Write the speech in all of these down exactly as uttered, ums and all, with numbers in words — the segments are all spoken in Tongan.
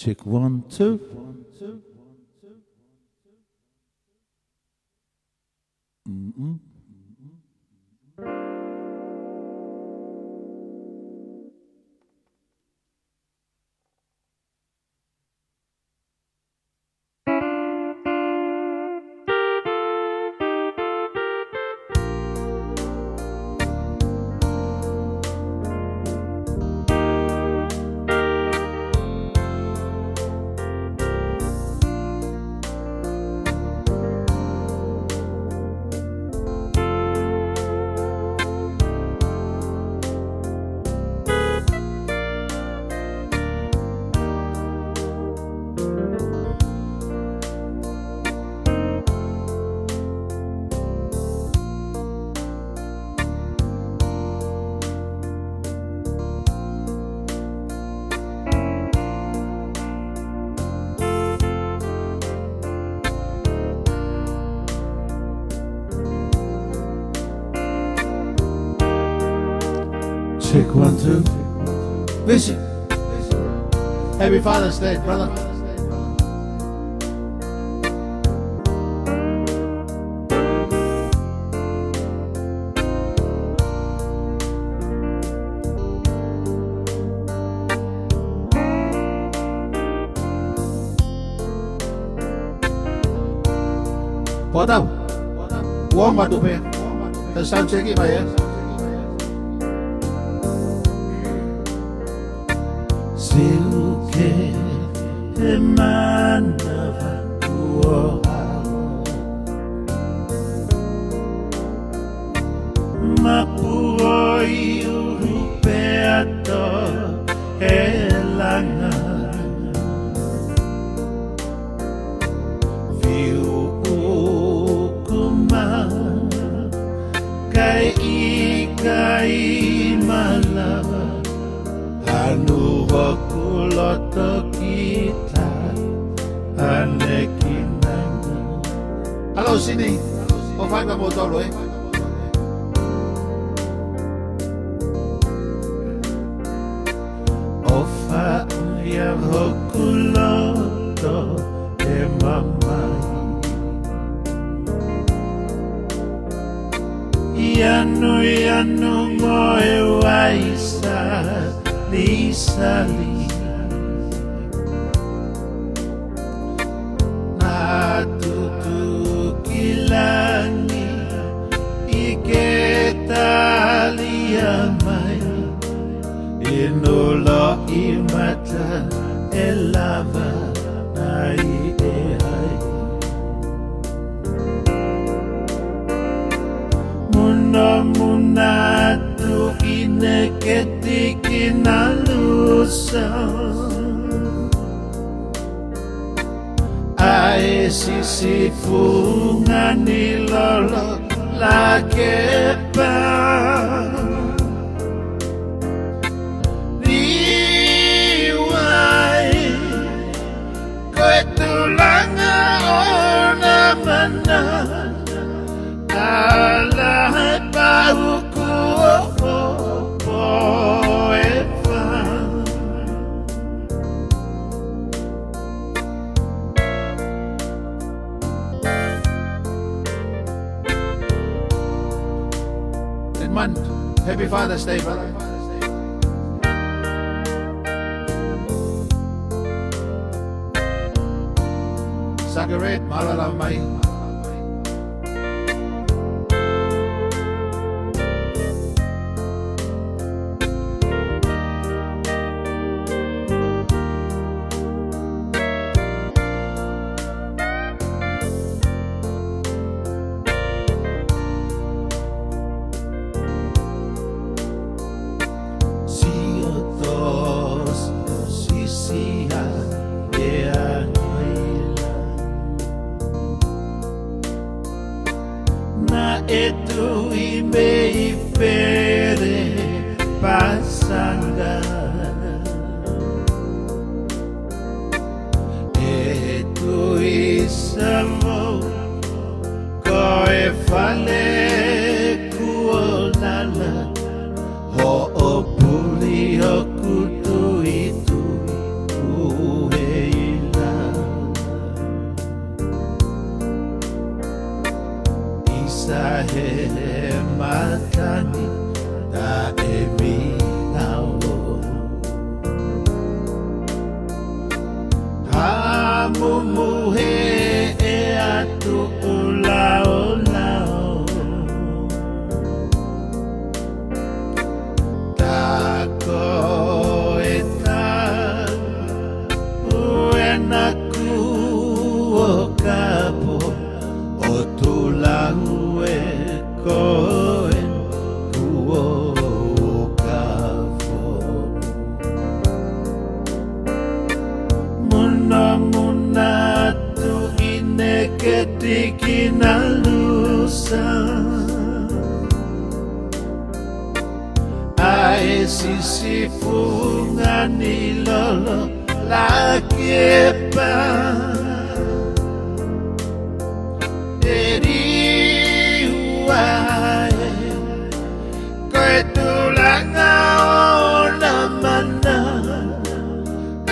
Check one, two. Mm-mm. Check one, two. Visi. Happy Father's Day, brother. Potau. Uong matu pē. Te sound check mai, ē. Siuke te manava kuo hao. Mapuo i uhu pē ato he langa. Fiu ukuma kai ʻikai malava. Hanu hoku loto kita ane kinanga. Hello, Sini. ʻOfa atu mo tolo, ē. ʻOfa ia hoku loto e mamai. Ianu, ianu ngoe wai sali sali. Naʻa tutu ki langi ʻi ke talia mai. Inu loʻimata e lava ai e hai. Muna muna atu ʻi ne ke tiki na lusa. ʻAi sisi funga ni lolo la ke pa. Liwai, ko e tulanga ʻo na mana. Ala he pau kuo po e fa. Edmund, happy Father's Day, brother. Sakaret, mālō e lava mai. Sio tos sisia e angaila. Naʻe tui mei pere pasanga. E tui savo ko e fale kuo lala. Hoʻo puli hoku tuitui uhe ʻa e matangi taʻe mingao. Hamumu he ʻea tuʻu laolao. Tako e tau ena kuo kapo, ʻo tulau e koe kuo kapo. Munomuna atu ʻi he keti kinalusa. ʻA e sisifunga ni lolo lakepa. E liu ai, ko e tulanga ʻo na mana.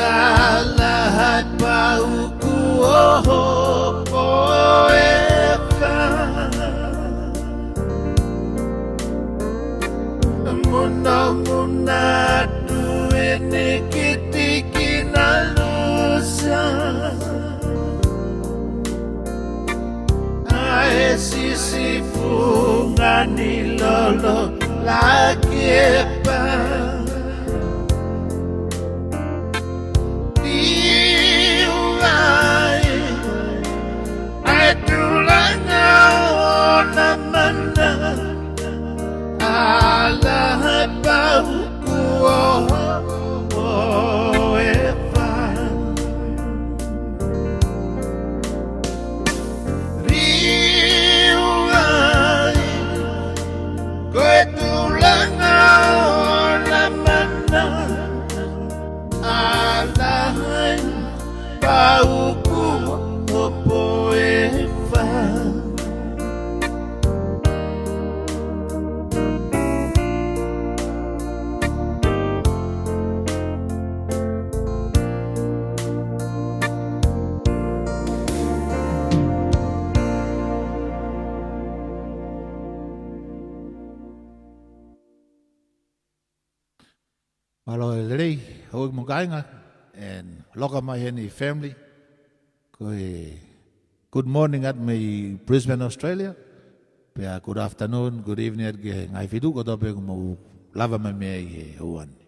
Ala hai pau kuo hopo e fa. Munomuna atu ʻi he keti kinalusa. ʻA e sisifunga ni lolo lakepa. Liu ai, ʻa e tulanga ʻo na mana. Ala hai pau kuo hopo e fa. Liu ai, ko e tulanga ʻo na mana. Ala hai pau kuo hopo e fa. Mālō e lelei, houʻeiki mo e kāinga, and loka mai heni family. Ko e good morning atu mei Brisbane, Australia. Pea good afternoon, good evening atu ki he ngaahi feituʻu kotoa pē ʻoku mou lava mai mei ai he houa ni.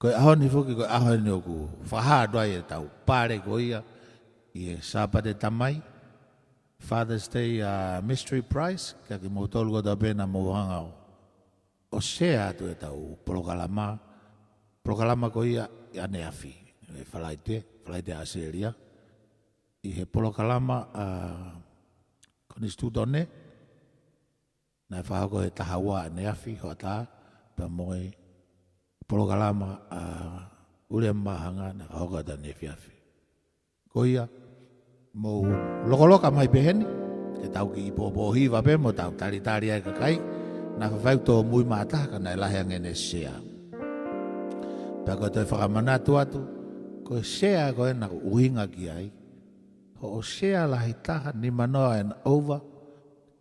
Ko e ʻaho ni foki, ko e ʻaho ni ʻoku fakahā atu ai ʻetau pale ko ia ʻi he Sāpate Tamai, Father's Day, uh, Mystery Prize, kiate kimoutolu kotoa pē naʻa mou hanga ʻo ʻo share atu ʻetau polokalama, polokalama ko ia ʻaneafi, ʻi he Falaite, Falaite ʻAositelēlia, ʻi he polokalama ʻa e Konisitūtone, naʻe fakahoko he taha ua ʻaneafi, hoʻatā, pea mo e polokalama ʻa e Ulia Mahanga, naʻe fakahoko atu ʻaneafi. Ko ia, mou lokoloka mai pē heni, ke tau kiʻi pōpō hiva pē mo tau talitali ai kakai, naʻa faifai tōmui mā taha ka naʻe lahi ange ʻene share. Pea ko e toe fakamanatu atu, ko e share ko ē naʻa ku ʻuhinga ki ai, hoʻo share lahi taha, nimanoa and over,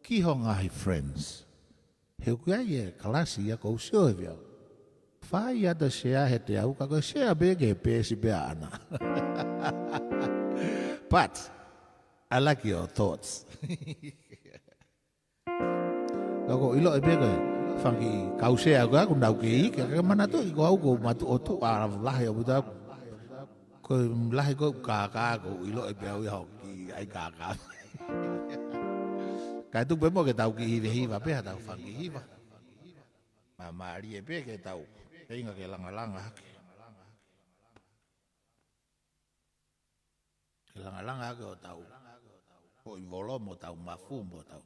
ki ho ngaahi friends. He ʻoku ʻi ai e kalasi ia ʻoku ou sio he vea. Fai atu e share he te au ka ko e share pē ke pēsi pē ʻaʻana. But, I like your thoughts. Ka ʻoku ou ʻiloʻi pē ko e fanga kiʻi kau share ko ē ʻoku nau kei iiki, ka ke manatuʻi ko au ʻoku ou matuʻotuʻa lahi ʻo puta. Ko e lahi ko ē kākā ʻoku ou ʻiloʻi pē au ia hoki ai kākā. Kae tuku pē mo ke tau kiʻi hivehiva pē ha tau fanga kiʻi hiva. Māmālie pē ke tau. Feinga ke langalanga hake. Ke langalanga hake ʻo tau. Ko e volo mo tau mafu mo tau.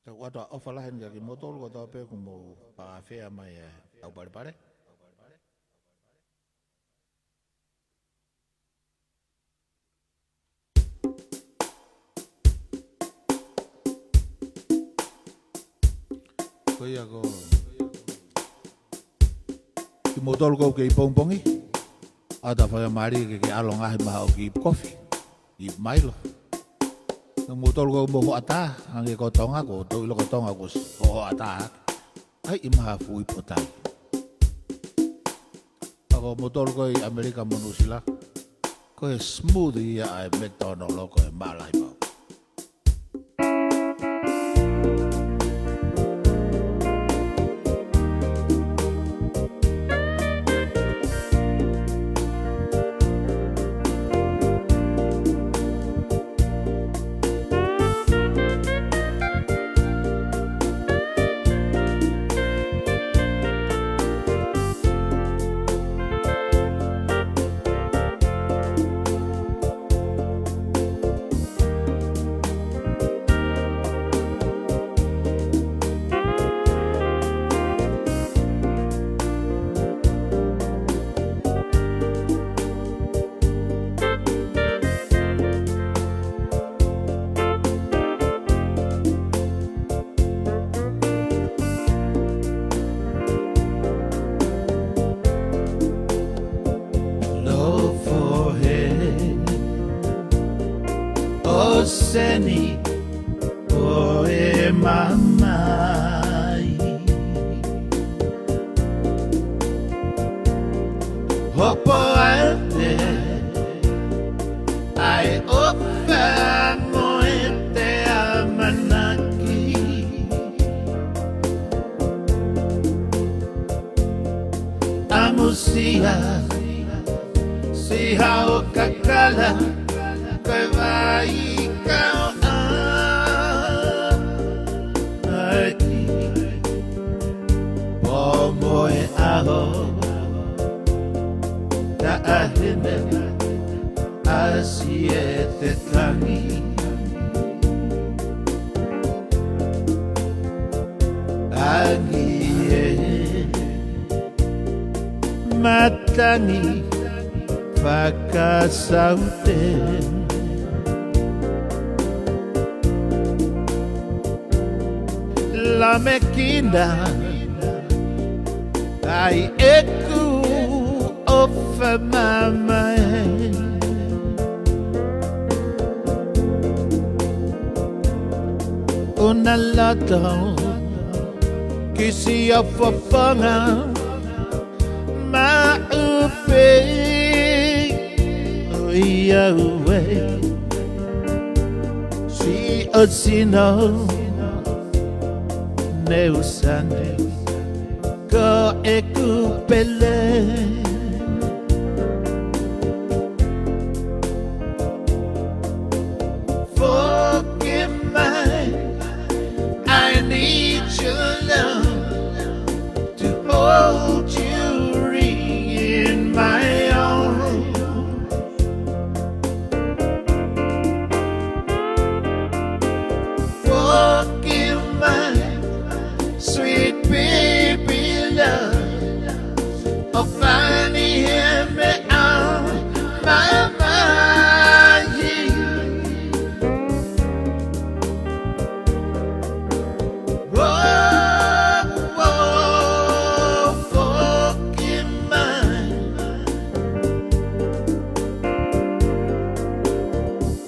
Tau ʻoatu ʻa e ʻofa lahi eni kia kimoutolu kotoa pē kuo mou fakafeʻao mai e ʻau palepale. Ko ia ko kimoutolu ʻoku kei pongipongi, ʻoatu ʻa e faingamālie ke ke ʻalu ʻo ngaohi mai haʻo kiʻi kofi, kiʻi Milo. Ko kimoutolu ʻoku mou hoʻatā, hangē ko Tonga, ko e tō ʻilo ko Tonga kuo ʻosi hoʻatā hake. ʻAi mai ha fuʻu ipu tai. Ka ko kimoutolu ko ē ʻi ʻAmelika mo Nuʻusila, ko e smoothie ia ʻa e McDonald, ko e maʻalahi pau. Lofo he ʻōseni ʻo e mamahi. Hopo atu ʻa e ʻofa mo e te ʻamanaki. ʻAmusia, siʻi hao kakala, ko e vai kau ʻa ʻai. Pō mo e ʻaho, taʻahine, ʻasi e te tangi. Tangi e matangi fakasaute. Lamekina ai ʻeku ʻofa mamahi. Una loto kisi ʻo fofonga maʻu pē ʻo ia ue. Siʻo sino ne u sani ko ʻeku pele. Forgive me, I need your love to hold you in my arms. Forgive me, sweet baby love, of finding him out my mind. Oh, oh, forgive me.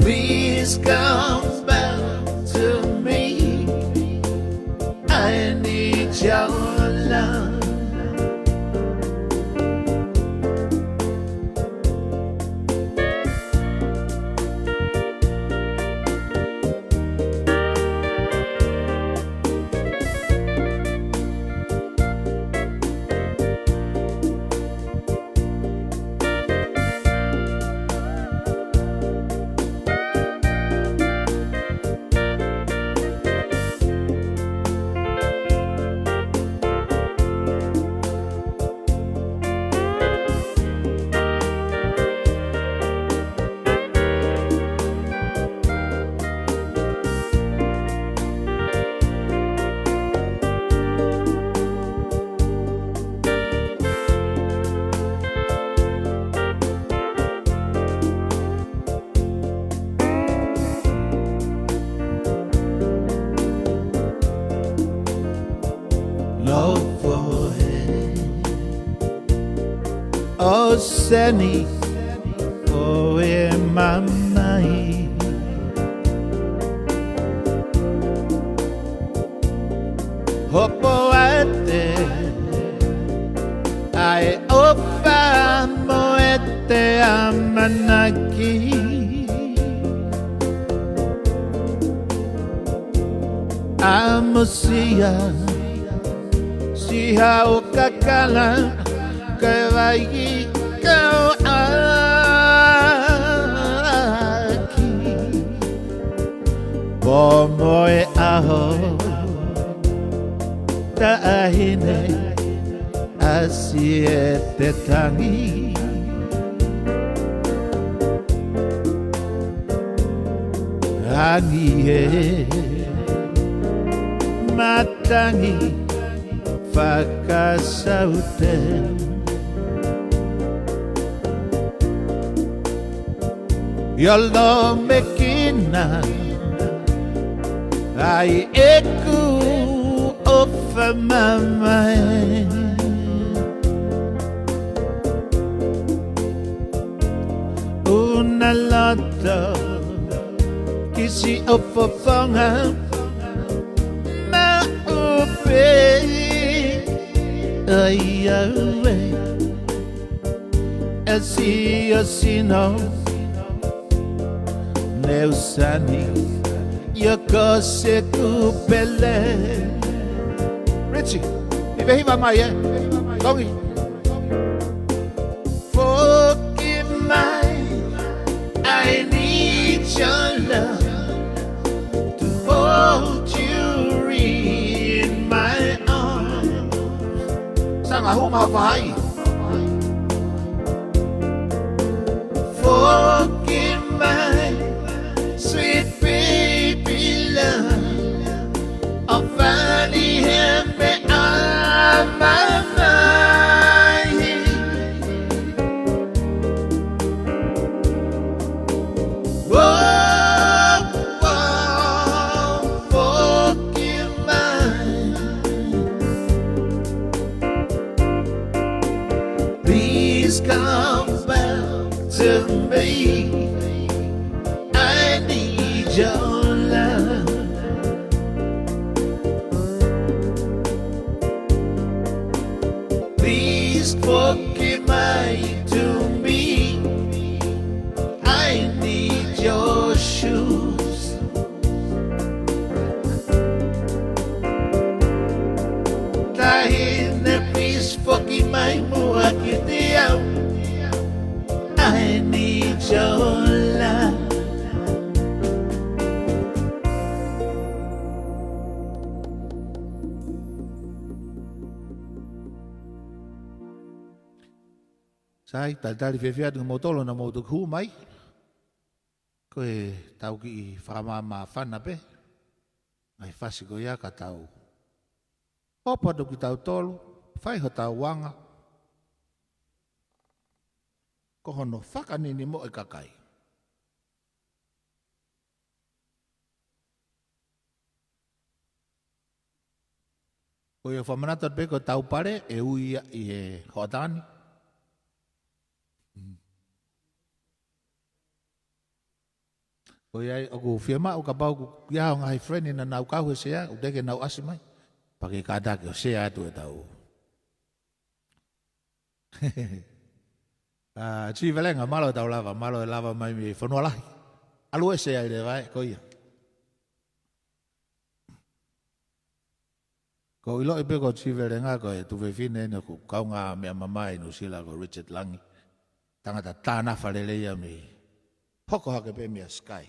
Please come back to me. I need your love. ʻOseni ʻo e mamahi. Hopo ʻa e ʻofa mo ʻete ʻamanaki. ʻAmusia, siʻi hau kakala, kae vaʻi kau ʻaki. Pō mo e ʻaho, taʻahine, ʻasi ʻete tangi. Angi e matangi fakasaute. ʻIo, lōmekina ai ʻeku ʻofa mamae. ʻUna loto ki siʻo fofonga maʻu pē. ʻAi au e ʻasi ʻo sino, ne u sani, ʻio ko se kupele. Richie, hivahiva mai ē. Tongi. Foki mai, I need your love to hold you in my arms. Sanga huma fai. Foki mai, sweet baby love. ʻO fani he meʻa mamahi. Whoa, whoa, foki mai. Please come back to me. I need your love. Please foki mai to me. I need your shoes. Taʻahine, please foki mai muʻa kiate au. I need your love. Sai, talitali fiefia atu kimoutolu naʻa mou toki hū mai. Ko ʻetau kiʻi fakamāmāfana pē. Ngaahi fasi ko ia ka tau hopo atu kitautolu, fai hotau anga. Ko hono fakanini mo e kakai. Ko ia fakamanatu atu pē ko ʻetau pale, ʻe ui ia ʻi he hoʻatā ni. Ko ia ai ʻoku fiemaʻu kapau ʻoku ʻi ai ha ngaahi friend naʻa nau kau he sea, ʻoku teʻeki ke nau ʻasi mai. Pea ke kātaki ʻo sea atu ʻetau. ʻA, Tivelenga, mālō ʻetau lava, mālō e lava mai mei fonua lahi. ʻAlu e sea ʻi le vae, ko ia. Ko e ʻiloʻi pē ko Tivelenga ko e tuofefine eni ʻoku kaungā meʻa mamae ʻi Nuʻusila ko Richard Langi. Tangata tānafa lelei ia mei hoko hake pē meia Sky.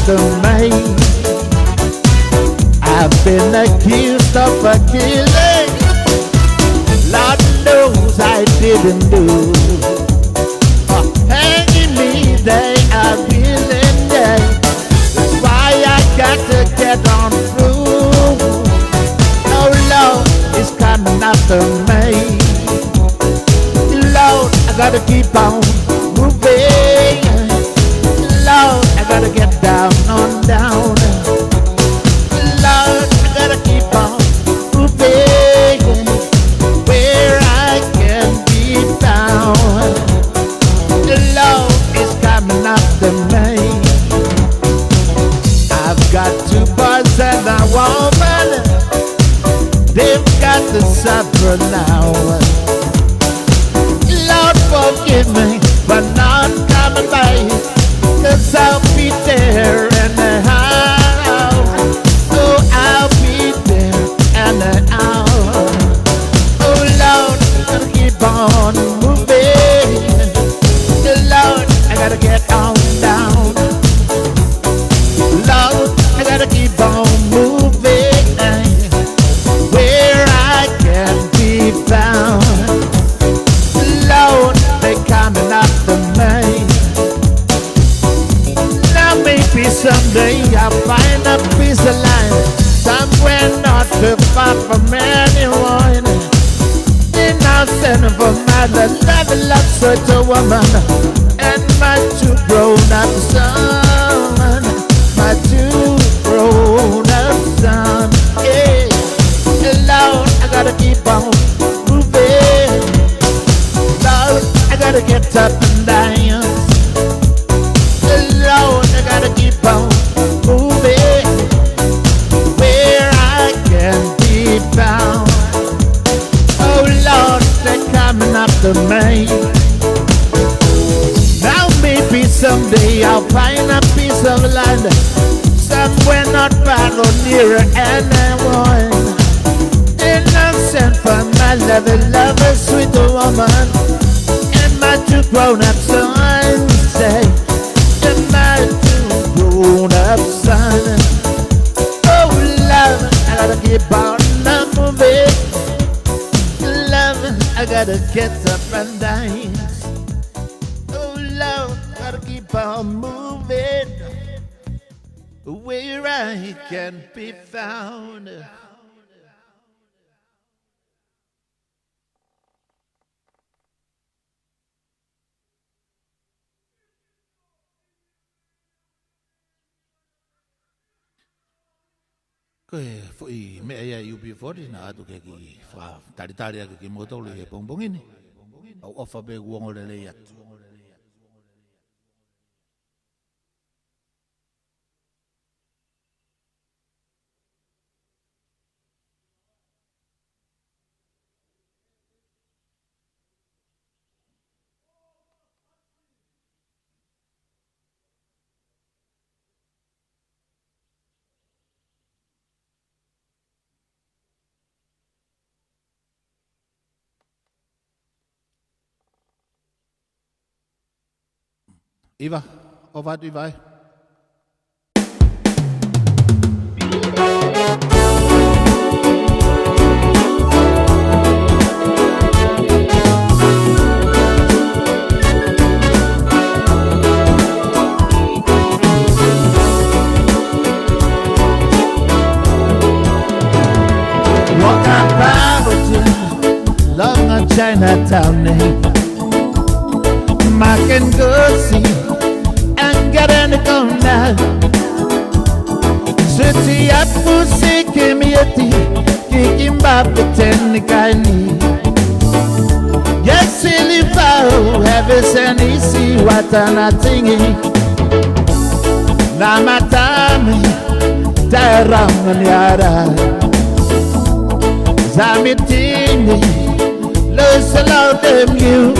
after me. I've been accused of a killing. Lord knows I didn't do. Hanging me, they are willing, yeah. That's why I got to get on through. Oh Lord, it's coming after me. Lord, I gotta keep on moving. Lord, I gotta get down on down. Lord, I gotta keep on moving where I can be found. The Lord is coming after me. I've got two boys and a woman. They've got to suffer now. Lord, forgive me for not coming by, 'cause I'll be there in an hour. Oh, I'll be there in an hour. Oh Lord, I gotta keep on moving. Lord, I gotta get on down. Lord, I gotta keep on moving where I can be found. Lord, they coming after me. Now maybe someday I'll find a piece of land somewhere not too far from anyone. Then I'll send for my love, love, love, such a woman, and my two grown-up son, my two grown-up son. Yeah. Lord, I gotta keep on moving. Lord, I gotta get up and dance. Lord, I gotta keep on moving where I can be found. Oh Lord, they're coming after me. Now maybe someday I'll find a piece of land somewhere not far or near anyone. And I'll send for my lovely lover, sweet woman, and my two grown-up sons. Say, and my two grown-up sons. Oh, love, I gotta keep on moving. Love, I gotta get up and dance. Oh, love, gotta keep on moving where I can be found. Ko e foʻi meʻa ia ʻa e U B forty naʻa ʻoatu ke u kiʻi fakatalitali ʻaki kimoutolu he pongipongi ni. ʻOku ou ʻofa pē kuo ongo lelei atu. ʻIva, ʻofa atu ʻIva ē. Walk out poverty, long on Chinatown name. Makin gusi, anggaran kona. Suti apu si kimieti, kikimba peten kaini. Yes, silipau, heavy senisi, watana tingi. Namatami, taramaniara. Zamitini, lose a lot of you.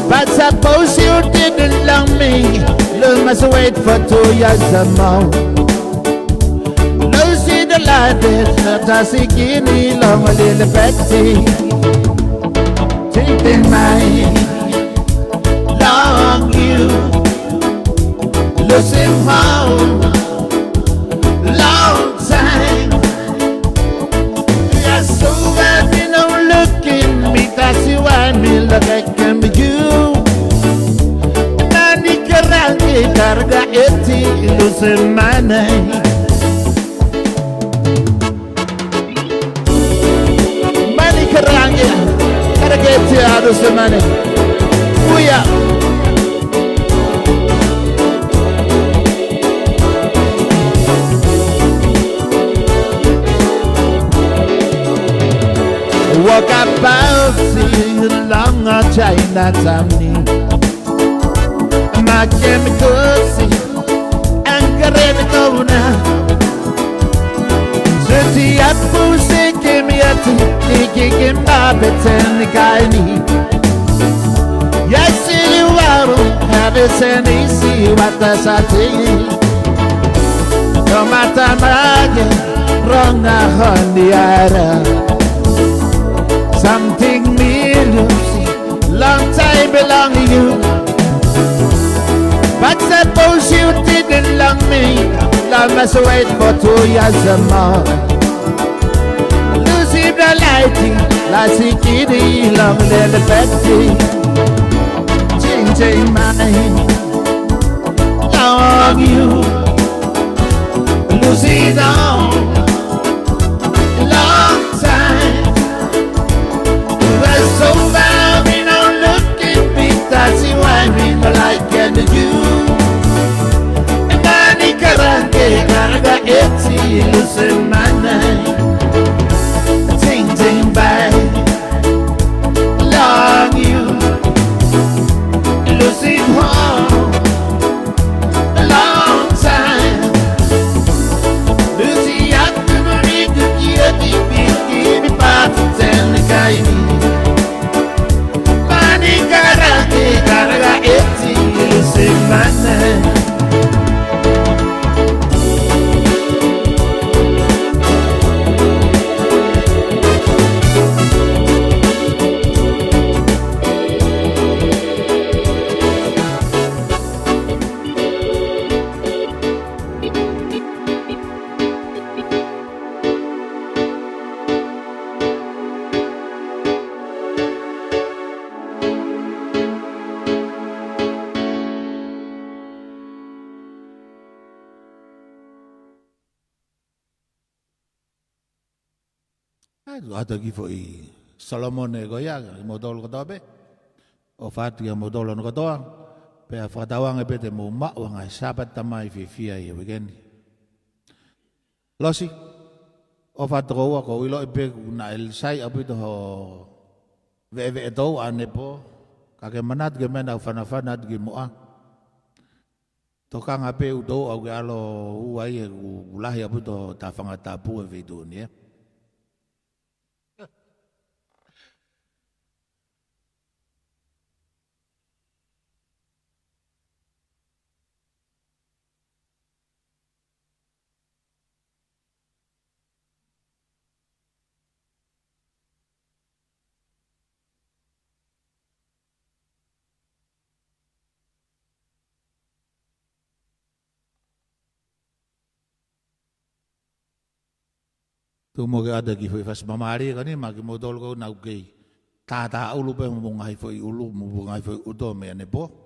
But suppose you didn't love me, you must wait for two years or more. Lucy the light is not a sikini long a little betty. Take the mind, long you. Lucy Semane. Mani Karange, Karange Tia Lusemane. Uia. Walk about the long Chinatown. Ma kemikosi angareni kona. Seti apu se kemiati, niki kemba peteni kaini. Yasili waru, have seni si watasati. No matamage, ronga honi ara. Something millions. Long time belong you. But suppose you didn't long me. Love must wait for two years or more. Lucy the lighting, la sikiri long lele peti. Ching ching mai. Long you. Lucy long. Long time. That's so far, me no looking big, that's why me no like it you. Mani Karange, Karange Tia Lusemane. Ting ting bye. Long you. Lucy home. A long time. Lucy, I couldn't read the year, the beauty, the part of ten, the guy. Mani Karange, Karange Tia Lusemane. ʻAi, tuʻu atu ki he foʻi Solomone ko ia, kimoutolu kotoa pē. ʻOfa atu kiate kimoutolu hono kotoa. Pea fakatauange pē te mou maʻu ʻa e ngaahi Sāpate Tamai fiefia ʻi he uike ni. Losi, ʻofa atu ko ua, ʻoku ou ʻiloʻi pē kuo naʻe sai ʻaupito hoʻo veʻeveʻe touʻa ʻanepō. Ka ke manatu ki he meʻa naʻá ku fanafana atu kimuʻa. Tokanga pē ʻoku touʻa ke ʻalu ʻo ʻai ʻeku lahi ʻaupito tafanga tapu he feituʻu ni, ē. Tuku muʻa ke ʻoatu e kiʻi foʻi fasi mamalie ko eni maʻa kimoutolu ʻoku nau kei tātāʻulu pē mo e ngaahi foʻi ʻulu, mo e ngaahi foʻi ʻuto mei ʻanepō.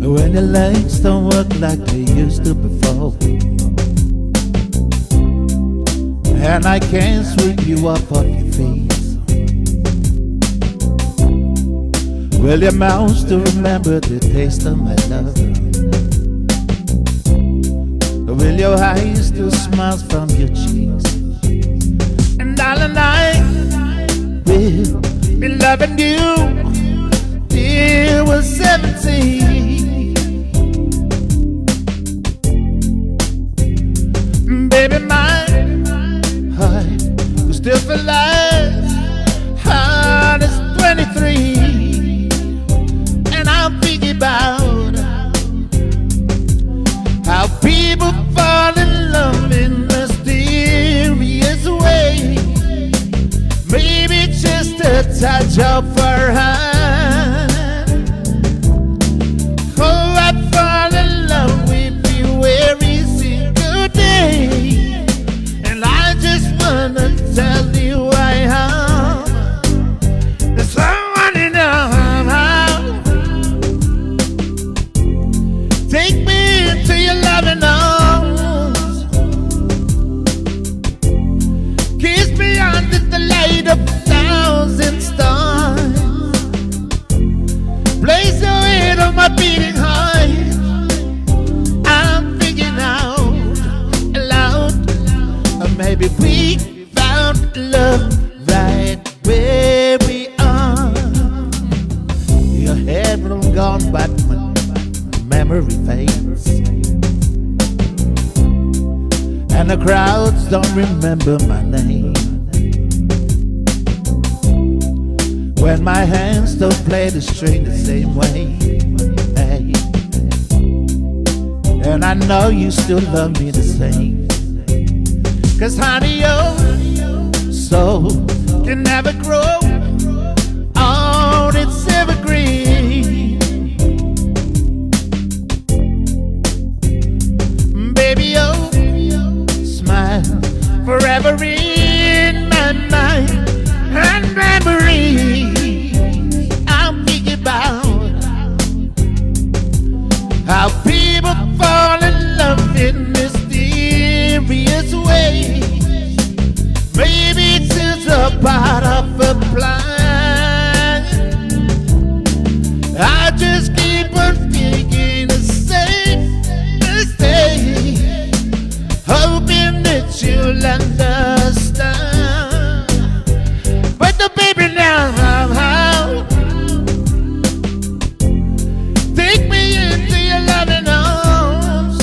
When your legs don't work like they used to before, and I can't sweep you up off your feet. Will your mouth still remember the taste of my love? Will your eyes still smile from your cheeks? And darling, I will be loving you till we're seventy. Baby, my heart could still feel like heart is twenty-three. And I'm thinking about how people fall in love in mysterious ways. Touch of her hand. Oh, I fall in love with you every single day. And I just wanna tell you I am the someone you know. Take me into your loving arms. Kiss me under the light of a thousand stars. Place your head on my beating heart. I'm thinking out loud. Or maybe we found love right where we are. Your hair long gone, but my memory fades. And the crowds don't remember my name. When my hands don't play the string the same way. Hey. And I know you still love me the same. 'Cause honey, your soul can never grow old, it's evergreen. Baby, your smile forever in my mind and memory. I'm thinking about how people fall in love in mysterious ways. Maybe it's just a part of a plan. I just keep on thinking the same mistake, hoping that you'll understand. But the baby now, take me into your loving arms.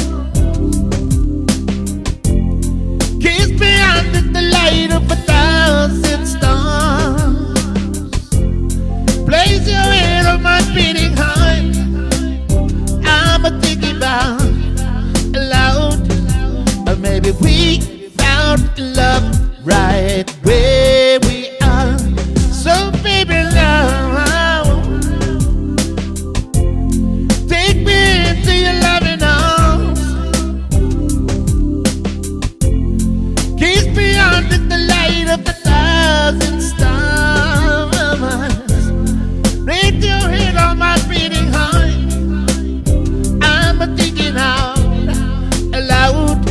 Kiss me under the light of a thousand stars. Place your head on my beating heart. I'm a thinking about loud. Or maybe we found love right where we are. So baby, now take me into your loving arms. Kiss me under the light of a thousand stars. Lay your head on my beating heart. I'm a thinking out loud.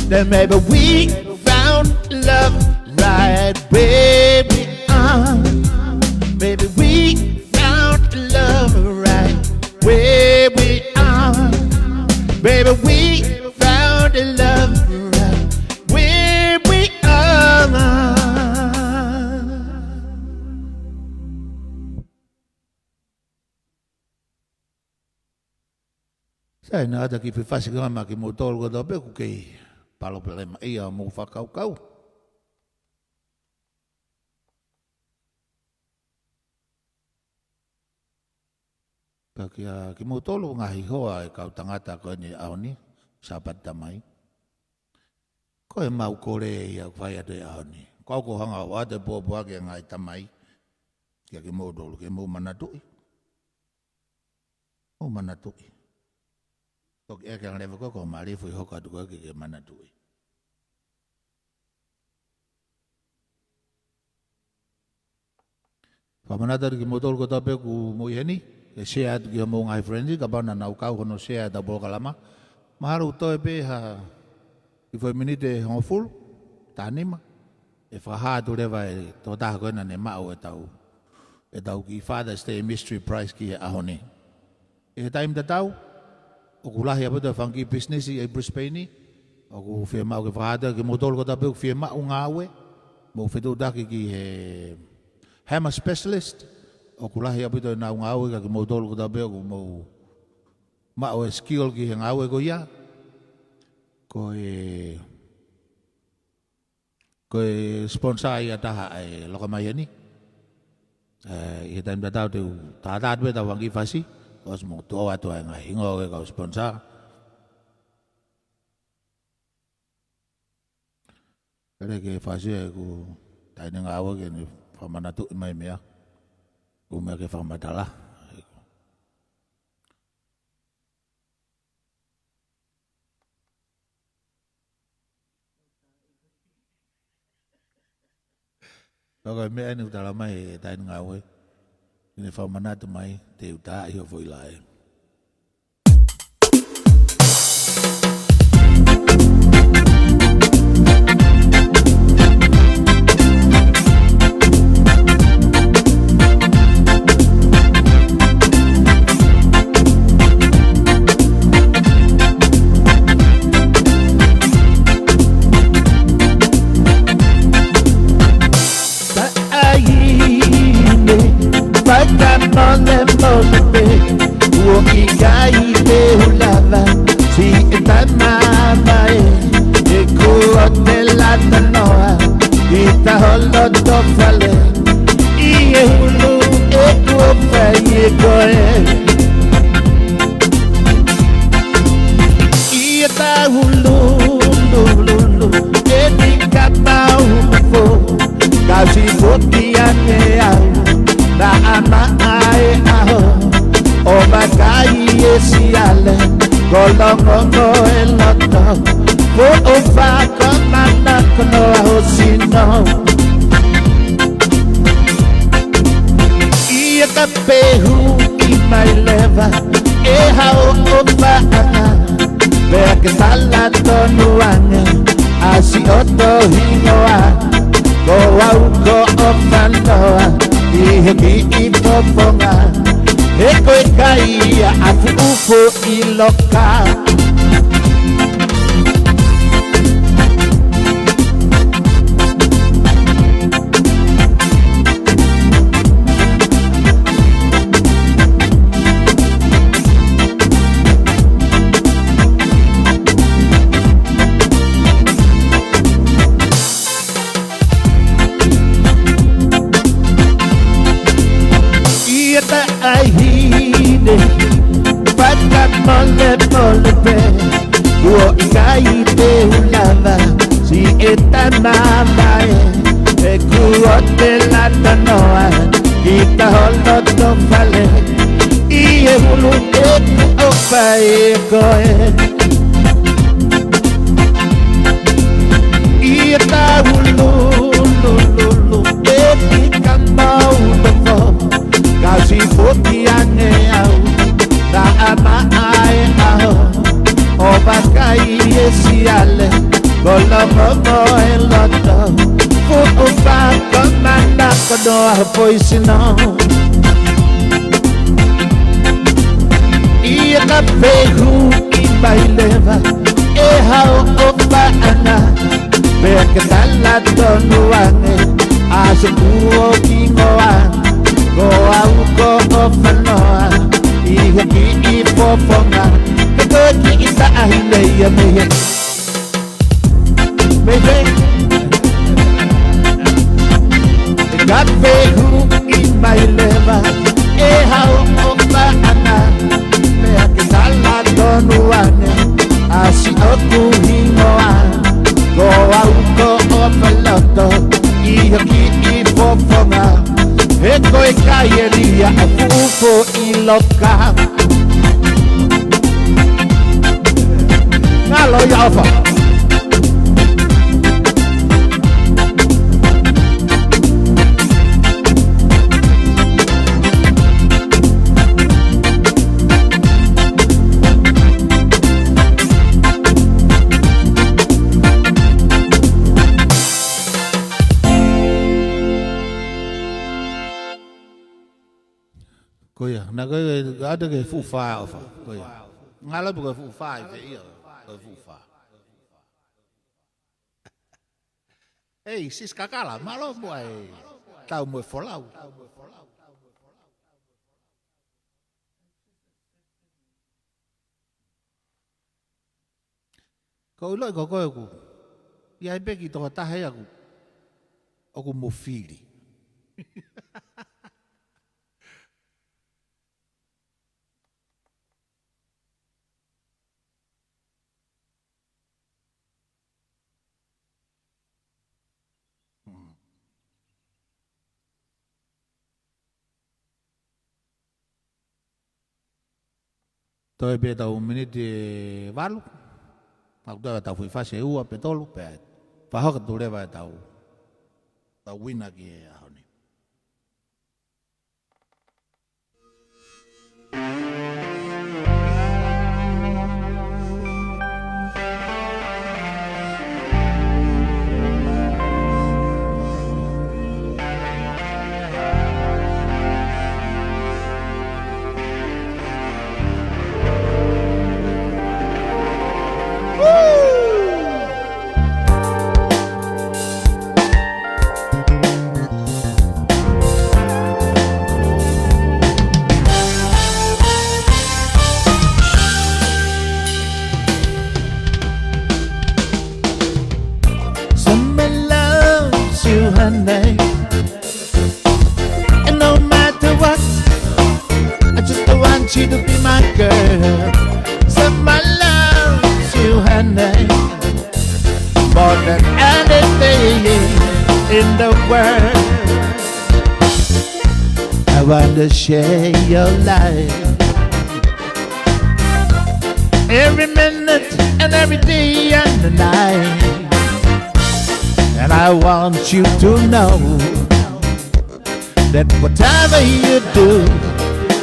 Then maybe we found love right where we are. Maybe we found love right where we are. Baby, we found a love right where we are. Sai, naʻa ta kiʻi fefasi ka ma kimoutolu kotoa pē ʻoku kei palopalemaʻia hoʻomou fakakaukau. Ka kia kimoutolu ngaahi hoa ʻo e kau tangata ko eni ʻaho ni, Sāpate Tamai. Ko e mau kole ia ʻoku fai atu he ʻaho ni. Ko au ʻoku ou hanga ʻo ʻoatu e pōpoaki ʻa e ngaahi tamai kia kimoutolu ke mou manatuʻi. Mou manatuʻi. Toki ʻeke ange leva koe, ko e mālie foʻi hoko atu koe ke ke manatuʻi. Fakamanatu atu kimoutolu kotoa pē ʻoku mou ʻi heni, ke share atu ki hoʻomou ngaahi friends, kapau naʻa nau kau hono share ʻetau polokalama. Mahalo ʻoku toe pē ha kiʻi foʻi miniti ʻe hongofulu, taha nima. ʻE fakahā atu leva ʻe he tokotaha ko ena ne maʻu ʻetau, ʻetau kiʻi Father's Day Mystery Prize ki he ʻaho ni. ʻI he taimi tatau, ʻoku lahi ʻaupito e fanga kiʻi pisinisi ʻi Brisbane, ʻoku fiemaʻu ke fakahā atu kimoutolu kotoa pē ʻoku fiemaʻu ngāue, mou fetuʻutaki ki he Hammer Specialist, ʻoku lahi ʻaupito ʻenau ngāue kia kimoutolu kotoa pē ʻoku mou maʻu e skill ki he ngāue ko ia. Ko e Ko e sponsor ia ʻe taha ʻa e Loka Mai Heni. ʻE, ʻi he taimi tatau te u tātā atu pē ʻetau fanga kiʻi fasi, ʻosi mou toʻo atu ʻa e ngaahi hingoa ʻo e kau sponsor. Pea ke fasi ʻeku taʻahine ngāue ke ne fakamanatuʻi mai meʻa. ʻOku meʻa ke fakamatala. Pea ko e meʻa eni ʻoku tala mai ʻe he taʻahine ngāue, ʻi heʻene fakamanatu mai, te u tā ʻi ho foʻi laʻe. Taʻahine fakamolemole pē, ʻoku ʻikai te u lava siʻi tama mai, he kuo te lata noa ʻi taho loto fale, ʻi he hulu ʻeku ʻofa ʻia koe. ʻI he taulululu ʻeni ka mau mafo, ka siʻi foki ange au, naʻa maʻa e ʻaho ʻo vakai e siale, ko e longo mo e loto, foʻou fakamanako noa ho sino. ʻIo ka pehuki mai leva ʻe hao ʻofaʻanga, pea ke tala tonu ange ʻa siʻoto hingoa. Ko au ko ʻOfanoa ʻi he kiʻi fofonga, he ko e kai ia ʻa fuʻu foʻi loka. ʻIo taʻahine fakamolemole pē, ʻoku ʻikai te u lava siʻi tama mai, he kuo te lata noa ʻi taho loto fale, ʻi he hulu ʻeku ʻofa ʻia koe. ʻI he taulululu ʻeni ka mau mafo, ka siʻi foki ange au, naʻa maʻa e ʻaho ʻo vakai e siale, ko e longo mo e loto, foʻou fakamanako noa ho foʻi sino. ʻIo ka pehuki mai leva ʻe hao ʻofaʻanga, pea ke tala tonu ange ʻa siʻoku hingoa. Ko au ko ʻOfanoa ʻi he kiʻi fofonga, he ko e kiʻi taʻahine ia mei he Baby. Ka pehuki mai leva ʻe hao ʻofaʻanga, pea ke tala tonu ange ʻa siʻoku hingoa. Ko au ko ʻOfaloto ʻi he kiʻi fofonga, he ko e kai eni ia ʻa fuʻu foʻi loka. Ngalo ia ʻOfa. Ko ia, naʻa ko e, ʻoatu ke fuʻu fā ʻOfa. Ko ia. Ngalo pe ko e fuʻu fā ʻi fē ia, ko e fuʻu fā. Ei, Sis Kakala, mālō muʻa e tau mo e folau. Ko u ʻiloʻi ko koe ʻoku ʻi ai pē kiʻi tokotaha ia ʻoku, ʻoku mo fili. Mm. Toe pē ʻetau miniti ʻe valu. Maku tau tau fai fasi ʻe ua pe tolu pea fakahoko atu leva ʻetau, ʻetau uina ki he ʻaho ni. Someone loves you, honey. And no matter what, I just want you to be my girl. Someone loves you, honey, more than anything in the world. I want to share your life every minute and every day and the night. And I want you to know that whatever you do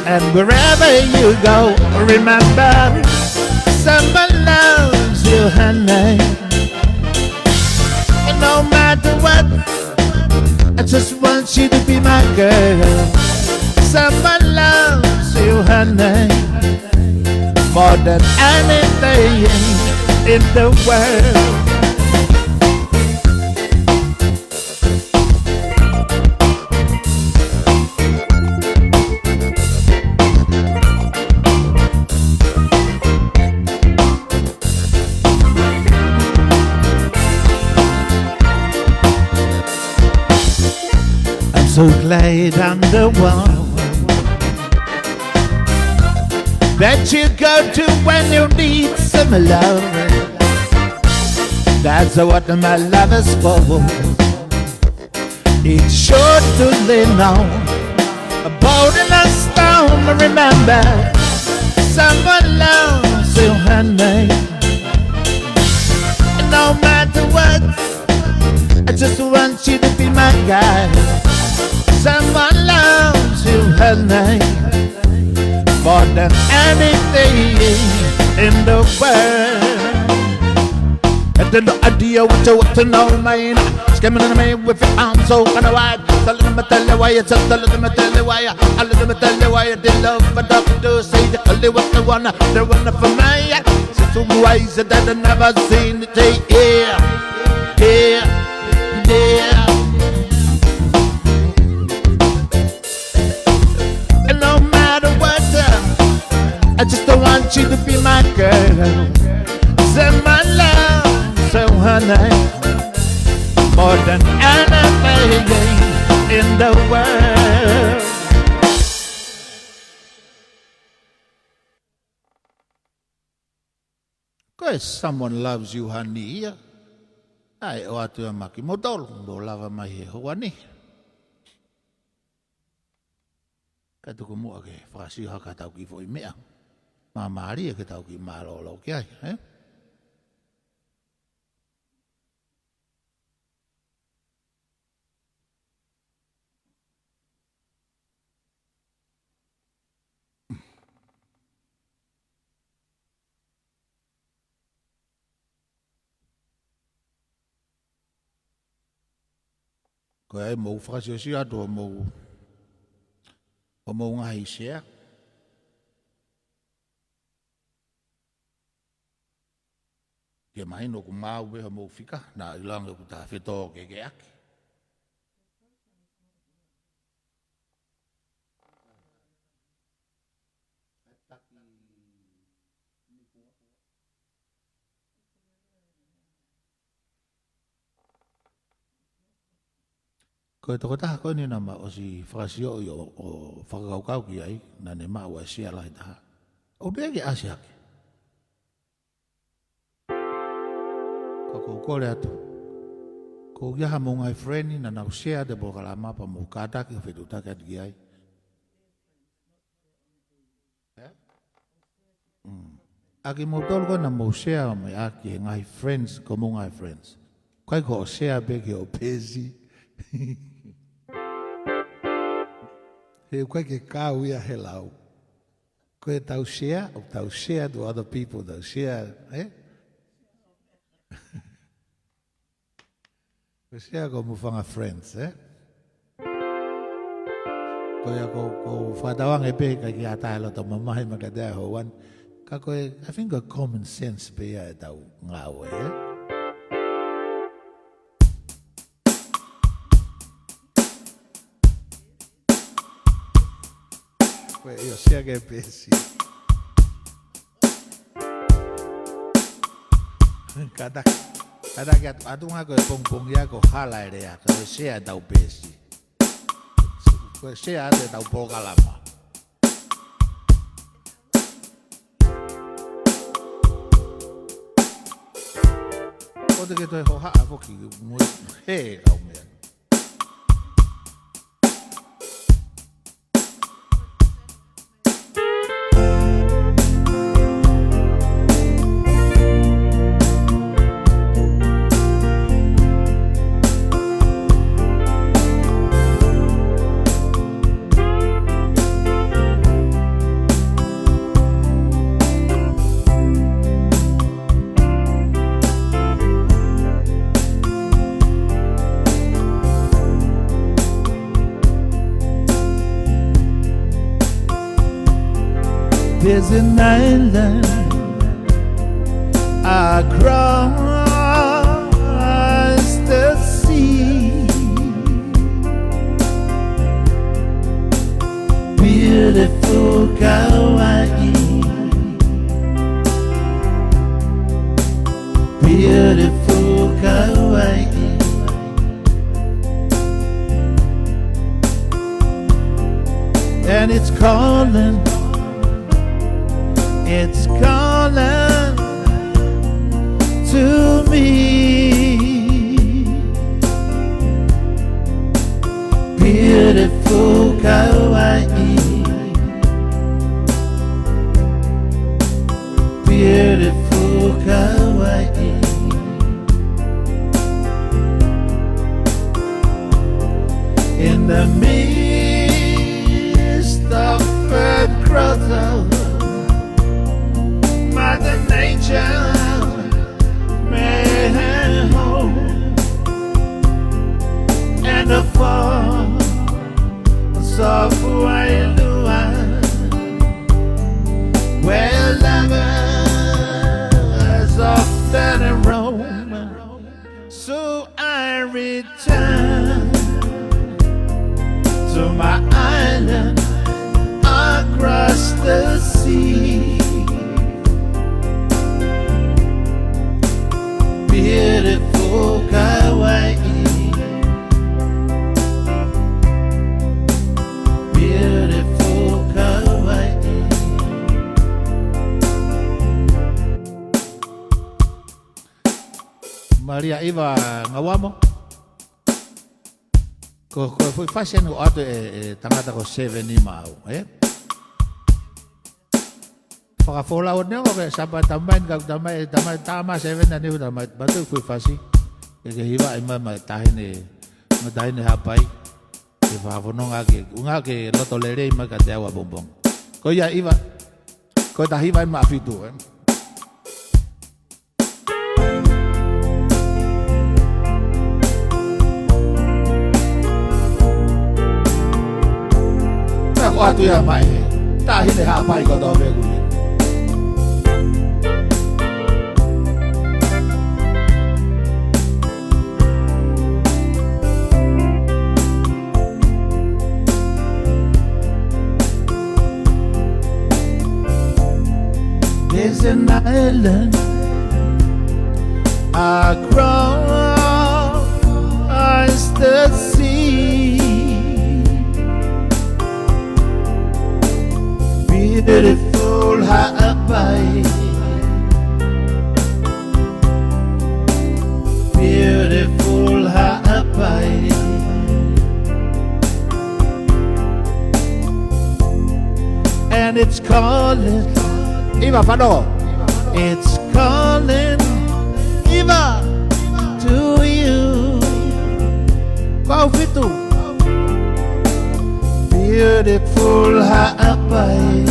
and wherever you go, remember, someone loves you, honey. And no matter what, I just want you to be my girl. Someone loves you, honey, more than anything in the world. I'm so glad I'm the one that you go to when you need some love. That's what my love is for. It's sure to lean on a boat in a storm. Remember, someone loves you, honey. No matter what, I just want you to be my guy. Someone loves you, honey, more than anything in the world. And then the idea what you want to know, man. Skimming on me with your arms so kind of wide. Tell them, tell you why you just tell them, tell you why you, I let them tell you why you did love, but I do say you only what they wanna, they wanna for me. So some ways that I never seen it, yeah, yeah, yeah. And no matter what, uh, I just don't want you to be my girl. Say my love, so honey, more than anything in the world. Ko e Someone Loves You, Honey ia. ʻAi, ʻoatu ia maʻa kimoutolu, mou lava mai he houa ni. Ka tuku muʻa ke fakasio hake ʻetau kiʻi foʻi meʻa. Māmālie ke tau kiʻi mālōlō ki ai, ē? Ko ia ai mou fakasiosio atu ʻo mou, ʻo mou ngaahi share. Ke mahino ʻoku maau pē hoʻomou fika, naʻa ʻiloange ʻoku ta fetōkekeʻaki. Ko e tokotaha ko eni naʻá ma ʻosi fakasioʻi ʻo, ʻo fakakaukau ki ai, naʻá ne maʻu ʻa e share lahi taha. ʻOku teʻeki ke ʻasi hake. Ka ʻoku ou kole atu. ʻOku ʻi ai hamou ngaahi friend naʻa nau share atu e polokalama pea mou kātaki ʻo fetuʻutaki atu ki ai. Ē? ʻA kimoutolu ko ena mou share mai ʻaki e ngaahi friends, ko mou ngaahi friends. ʻIkai ko hoʻo share pē ki hoʻo peesi. He ʻoku ʻikai ke kau ia he lau. Ko ʻetau share, ʻoku tau share to other people, tau share, eh? Ko e share ko mou fanga friends, eh? Ko ia ko, ko fakatauange pē ʻikai ke ʻi ai ha taha ʻe loto mamahi mai kiate au he ʻaho ni. Ka ko e, I think ko e common sense pē ia ʻetau ngāue, eh? Ko e, ʻio, share ki he peesi. Kātaki, kātaki atu, ʻatunga ko e pongipongi ia ko e hala e lea, ka ko e share ʻetau peesi. Ko e share atu ʻetau polokalama. ʻOua te ke toe hohaʻa foki mo e he kau meʻa. There's an island across the sea. Beautiful Kauai. Beautiful Kauai. And it's calling, it's calling to me. Beautiful Kauai. Beautiful Kauai. In the midst of a grotto, Mother Nature made her home, and the falls of Wailua, where lovers often roam. So I return to my island across the sea. Beautiful Kauai. Beautiful Kauai. Malia ʻIva Ngauamo. Ko, ko e foʻi fasi eni ʻoku ʻoatu ʻe, ʻe tangata ko Seven ʻi maʻau, eh? Fakafolau ʻo neongo ke sapa tamai, ka tamai, tamai, tamai Seven ʻa neongo tamai, patu foʻi fasi. Ke ke hivaʻi mai, mai Taʻahine, mai Taʻahine Haʻapai. Ke fakafononga ke, unga ke loto lelei mai kiate au ʻapongipongi. Ko ia ʻIva, ko e ta hiva ʻi maʻa fitu, eh? Ka ko atu ia mai he Taʻahine Haʻapai ko tau meku ia. There's an island across the sea. Beautiful Haʻapai. Beautiful Haʻapai. And it's calling. ʻIva Fano. It's calling, Eva, to you. Kau fitu. Beautiful Haʻapai.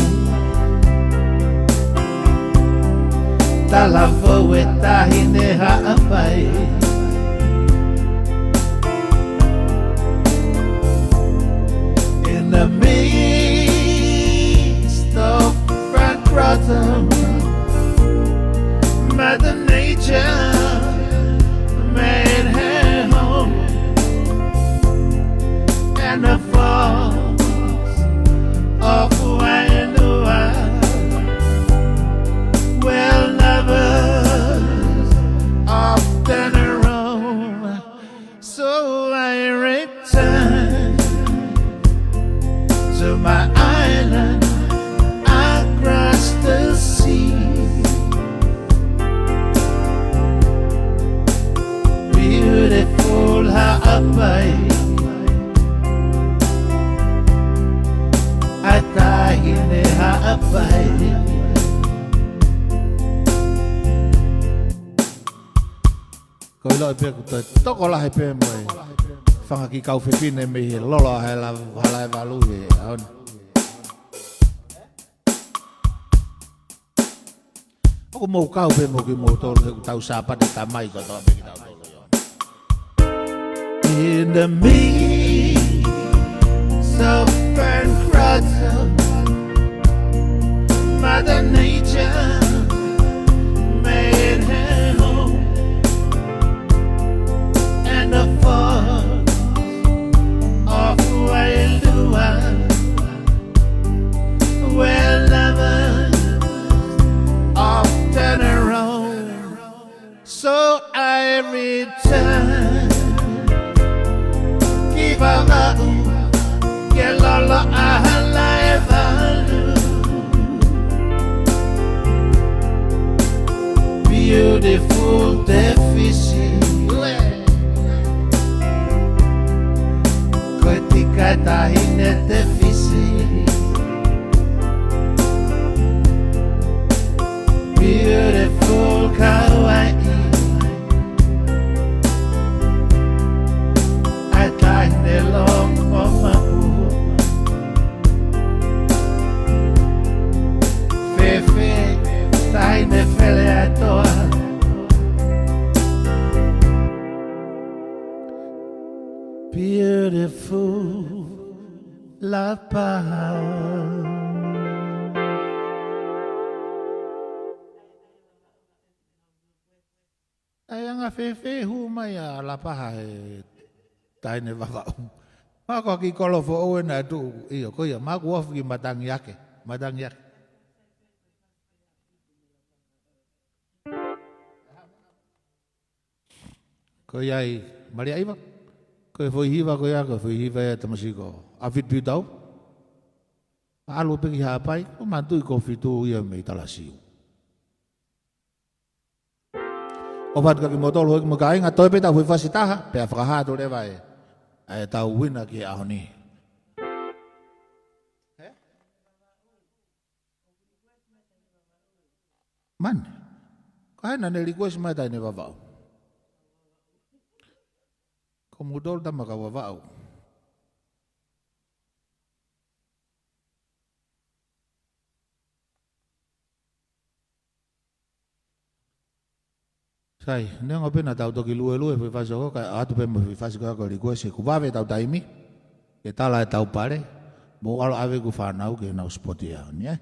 Talavou e taʻahine Haʻapai. In the midst of Frank Grotto, Mother Nature made her home, and the falls of Wailua, where lovers often roam. So I return to my island across the sea. Beautiful Haʻapai, ʻa e taʻahine Haʻapai. Ko e ʻilo pē ʻoku toe tokolahi pē mo e fanga kiʻi kau fefine mei he Lolo ʻa Halaevalu he ʻaho ni. ʻOku mou kau pē mo kimoutolu he ʻoku tau Sāpate Tamai kotoa pē kitautolu. In the midst of Fern Grotto, Mother Nature made her home, and the falls of Wailua, where lovers often roam. So I return ki Vavaʻu, ki he Lolo ʻa Halaevalu. Beautiful Te Fisi, ko e tika e taʻahine Te Fisi. Beautiful Kauaʻi, ʻa e taʻahine Loʻomapu. Fēfē, taʻahine Feleʻatoa. Beautiful Lapaha. ʻAi, anga fēfē hū mai ʻa Lapaha he taʻahine Vavaʻu? Mahalo ko e kiʻi kolo foʻou ena ʻe tuʻu, ʻio, ko ia, mahalo kuo ofi ki Matangiake, Matangiake. Ko ia ai, Malia Iva, ko e foʻi hiva ko ia, ko e foʻi hiva ia tamasiʻi ko ʻAfiti Piutau. ʻAlu pē ki Haʻapai, ʻoku manatuʻi ko e fitu ia mei Talasiu. ʻOfa atu kiate kimoutolu houʻeiki mo e kāinga, toe pē ʻetau foʻi fasi ʻe taha, pea fakahā atu leva ʻe, ʻa ʻetau uina ki he ʻaho ni. Mane. Ko hai naʻá ne request mai taʻahine Vavaʻu? Ko moutolu tama kau Vavaʻu. Sai, neongo pē naʻa tau toki luelue foʻi fasi ko ē, kae ʻoatu pē mo e foʻi fasi ko ē ko e request, he kuo vave ʻetau taimi ke tala ʻetau pale, mou ʻalu ʻave ʻeku fānau ki heʻenau sipoti he ʻaho ni, ē?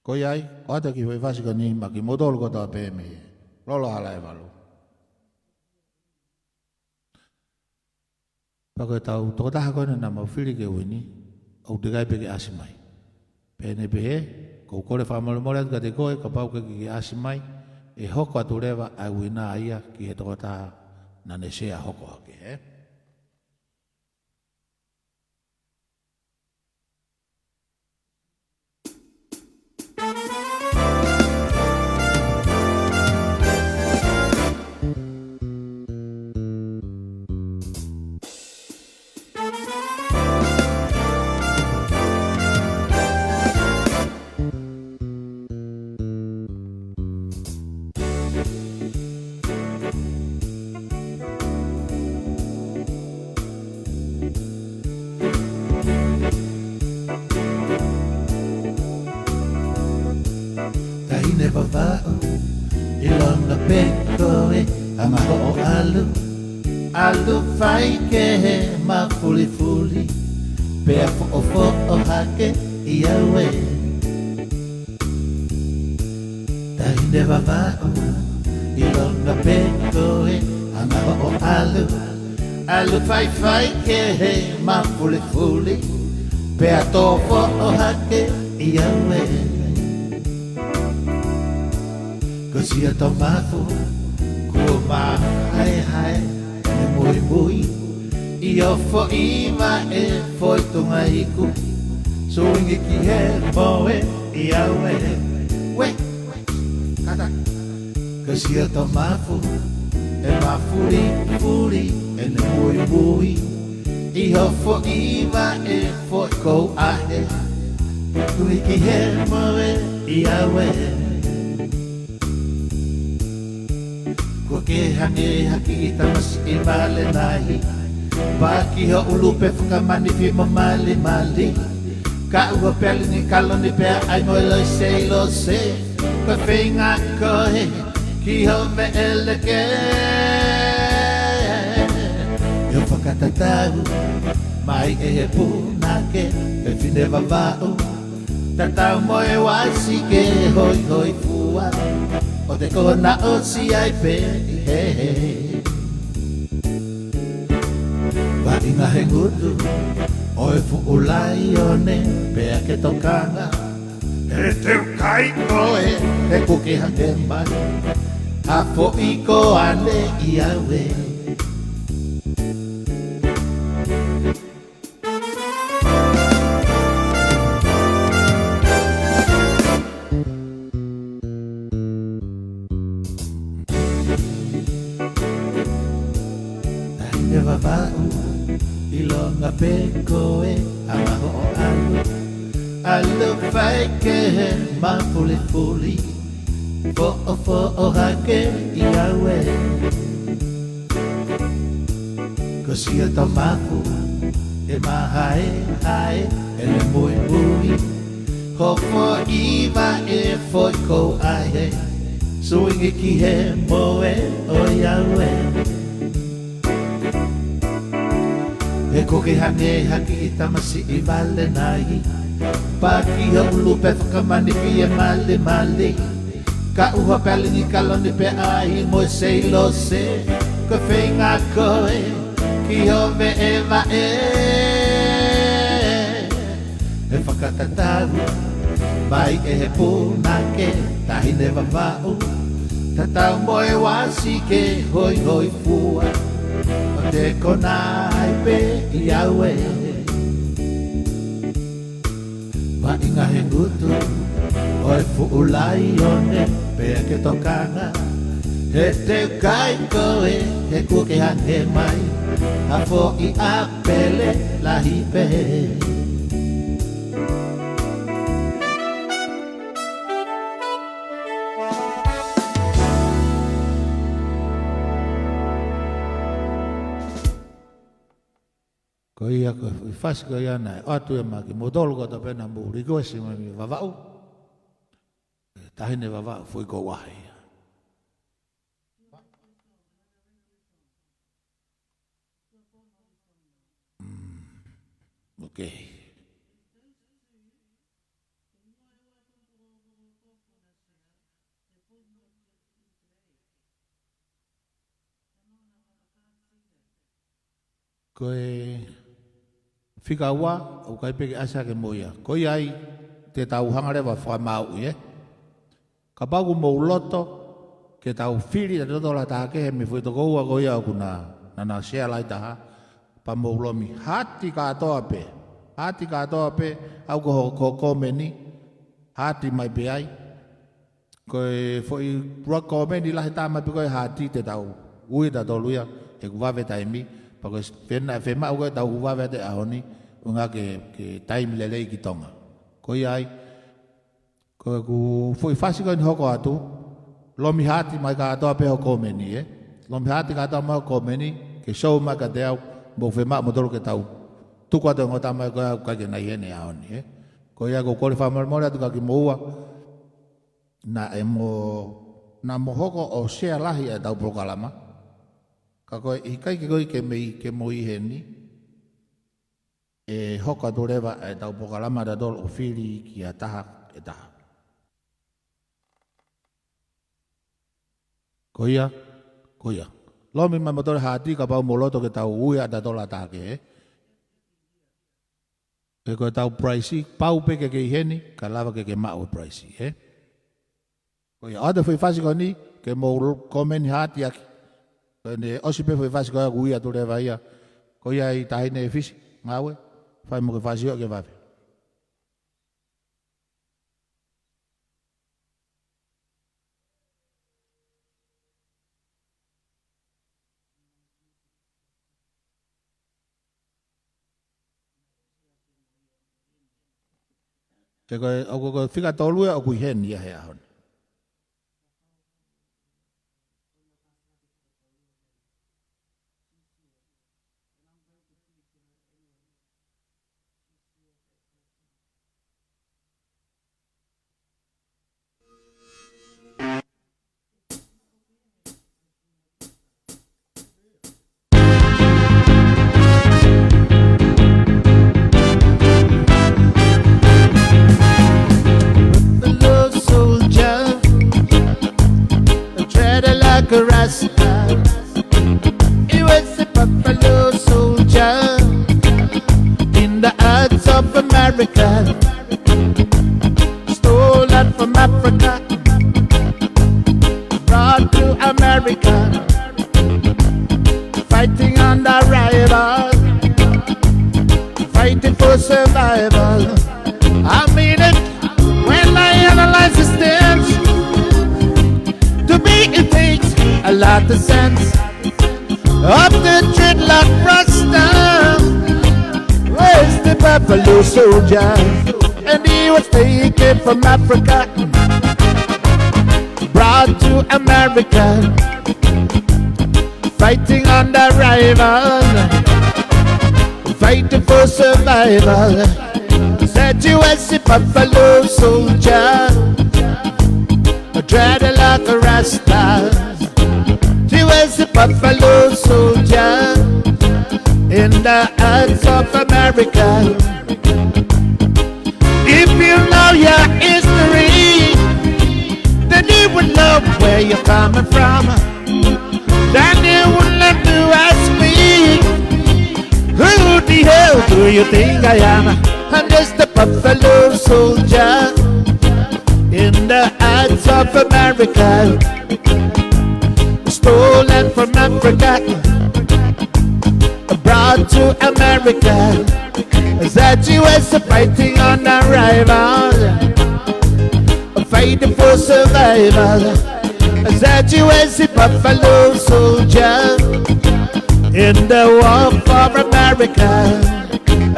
Ko ia ai, ʻoatu e kiʻi foʻi fasi ko eni maʻa kimoutolu kotoa pē mei Lolo ʻa Halaevalu. Pea ko ʻetau tokotaha ko ena naʻa mau fili ke uini, ʻoku teʻeki ai pē ke ʻasi mai. Pea ne pehē, ʻoku ou kole fakamolemole atu kiate koe, kapau ʻoku ke ʻasi mai, ʻe hoko atu leva ʻa e uina ia ki he tokotaha naʻá ne sea hoko hake, ē? ʻIlonga pē ko e anga hoʻo ʻalu, ʻalu faikehe mafulifuli, pea foʻofoʻo hake ʻi au ē. Taʻahine Vavaʻu, ʻilonga pē ko e anga hoʻo ʻalu, ʻalu faifaikehe mafulifuli, pea tō foʻo hake ʻi au ē. Ko Siotomafu, kuo mahaehae ʻene muimui, ʻi ho foʻi vaʻe foʻi tunga iku, suingi ki he moe ʻi au ē. Uē, kātaki. Ko Siotomafu, ʻe mafulifuli ʻene muimui, ʻi ho foʻi vaʻe foʻi kouʻahe, suingi ki he moe ʻi au ē. Kuo ke hangē ha kiʻi tamasiʻi vale nai, paki ho ʻulu pē fakamanifi mo malimali, kaʻu ho peali ni kaloni pea ʻai mo e loi seilose, ko e feinga ko ē ki ho veʻe leke. ʻIo, fakatatau mai ʻe he punake, Fefine Vavaʻu, tatau mo e uasi ke hoihoifua, ʻo te kona ʻosi ai pē ʻi hē. Vaʻinga he ngutu ʻo e fuʻu laione, pea ke tokanga, he te u kai koe, he kuo ke hangē mai ha foʻi koane ʻi au ē. Taʻahine Vavaʻu, ʻilonga pē ko e anga hoʻo ʻalu, ʻalu faikehe mafulifuli, foʻofoʻo hake ʻi au ē. Ko Siotomafu, ʻe mahaehae ʻene muimui, ho foʻi vaʻe foʻi kouʻahe, suingi ki he moe ʻo ʻi au ē. He kuo ke hangē ha kiʻi tamasiʻi vale nai, paki ho ʻulu pē fakamanifi ʻe malimali, kaʻu ho peali ni kaloni pea ʻai mo e seilose, ko e feinga ko ē ki ho veʻe vaʻe. He fakatatau mai ʻe he punake, Taʻahine Vavaʻu, tatau mo e uasi ke hoihoifua, ʻo te kona ai pē ʻi au ē. Vaʻinga he ngutu ʻo e fuʻu laione, pea ke tokanga, he te u kai koe, he kuo ke hangē mai ha foʻi ʻapele lahi pē. Ko ia ko e fasi ko ia naʻe ʻoatu ia maʻa kimoutolu kotoa pē naʻa mou request mai mei Vavaʻu. Taʻahine Vavaʻu, foʻi kouʻahe ia. Mm, ok. Ko e fika ua, ʻoku ʻikai pē ke ʻasi hake mo ia. Ko ia ai te tau hanga leva ʻo fakamāuʻi, ē? Kapau ʻoku mou loto ke tau fili ʻa e toto lata hake he mei foʻi tokoua ko ia ʻoku na, na, na share lahi taha, pea mou lomi. Haati kātoa pē. Haati kātoa pē, ʻalu ki ho, ki ho kōmeni. Haati mai pē ai. Ko e foʻi ʻuluaki kōmeni lahi taha mai pē ko e haati te tau ui tautolu ia, he ʻoku vave taimi, pea ko e fena-, fiemaʻu ko ē tau vave atu he ʻaho ni, ʻuhinga ke, ke taimi lelei ki Tonga. Ko ia ai, ko ʻeku foʻi fasi ko eni hoko atu, lomi haati mai kātoa pē ho kōmeni, ē? Lomi haati kātoa mai ho kōmeni, ke show mai kiate au, mou fiemaʻu moutolu ke tau tuku atu e ongo tama ko ē ʻoku ʻikai ke nau ʻi heni he ʻaho ni, ē? Ko ia ʻoku ou kole fakamolemole atu kiate kimoua, naʻa mo Naʻa mo hoko ʻo sea lahi ʻetau polokalama. Ka ko e ʻikai ke koe ke mei ke mo ʻi heni, ʻe hoko atu leva ʻetau polokalama ʻa tautolu ʻo fili ki ha taha ʻe taha. Ko ia, ko ia. Lomi mai mo tole hati kapau mo loto ke tau ui ʻa tautolu ʻa taha kehe. He ko ʻetau price, pau pē ke ke ʻi heni, ka lava ke ke maʻu e price, ē? Ko ia, ʻoatu e foʻi fasi ko eni, ke mo comment hati ʻaki. Ko ʻene ʻosi pē foʻi fasi ko ia ʻoku ui atu leva ia. Ko ia ʻi tahi ne fisi, ngāue, fai mo ke fasi ʻo ke vave. He ko e, ʻoku, ko e fika tolu ē ʻoku ʻi heni ia he ʻaho ni. Buffalo soldier, treated like a Rasta. He was a buffalo soldier in the hearts of America. Stolen from Africa, brought to America, fighting on the rival, fighting for survival. I mean it when I analyze the stems to me it takes a lot of sense. Of the dreadlock Rasta was the buffalo soldier, and he was taken from Africa, brought to America, fighting on the rival, fighting for survival. Said he was a buffalo soldier, a dreadlock Rasta. He was a buffalo soldier in the hearts of America. If you know your history, then you would know where you're coming from. Then you wouldn't have to ask me, "Who the hell do you think I am?" I'm just a buffalo soldier in the hearts of America. Stolen from Africa, brought to America. That U S fighting on a rival, fighting for survival. That U S buffalo soldier in the war for America.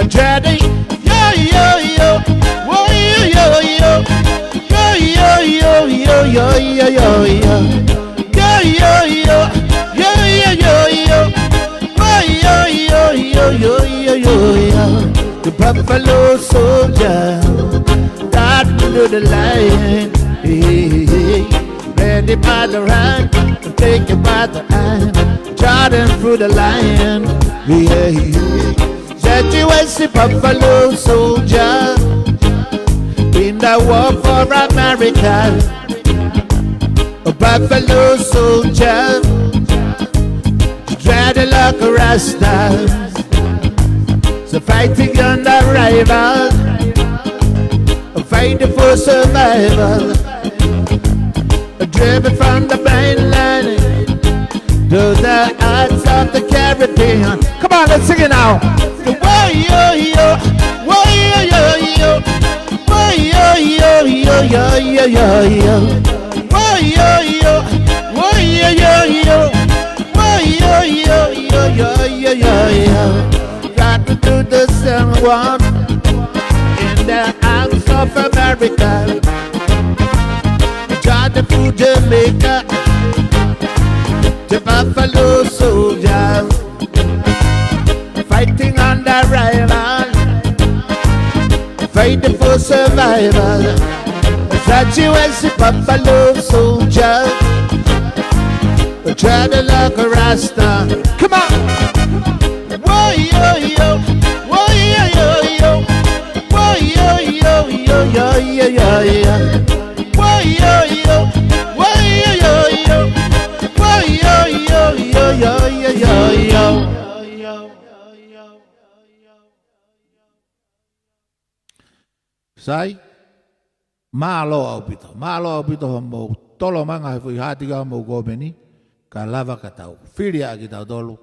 Dreading, yo, yo, yo, whoa, yo, yo, yo, yo, yo, yo, yo, yo, yo, yo, yo, yo, yo, yo, yo, yo, yo, whoa, yo, yo, yo, yo, yo, yo, yo, yo. The buffalo soldier, that under the line, hey, hey, hey. Ready by the right, take it by the hand, Jordan through the line, yeah, yeah. That U S buffalo soldier in the war for America. A buffalo soldier, dreaded like a Rasta. So fighting on the rival, fighting for survival. Driven from the mainland to the hearts of the Caribbean. Come on, let's sing it now. Whoa, yo, yo, whoa, yo, yo, yo, whoa, yo, yo, yo, yo, yo, yo, yo, yo, whoa, yo, yo, whoa, yo, yo, yo, whoa, yo, yo, yo, yo, yo, yo, yo. Got to do the same one in the arms of America. Georgia to Jamaica, the buffalo soldier, fighting on the rival, fighting for survival. Such a wealthy buffalo soldier. Try to look a Rasta. Come on. Whoa, yo, yo. Whoa, yo, yo, yo. Whoa, yo, yo, yo, yo, yo, yo, yo. Whoa, yo, yo. Whoa, yo, yo, yo. Whoa, yo, yo, yo, yo, yo, yo, yo. Sai, mālō ʻaupito. Mālō ʻaupito hoʻomou tolomanga he foʻi hati ka hoʻomou kōmeni, kae lava ke tau fili ʻa kitautolu.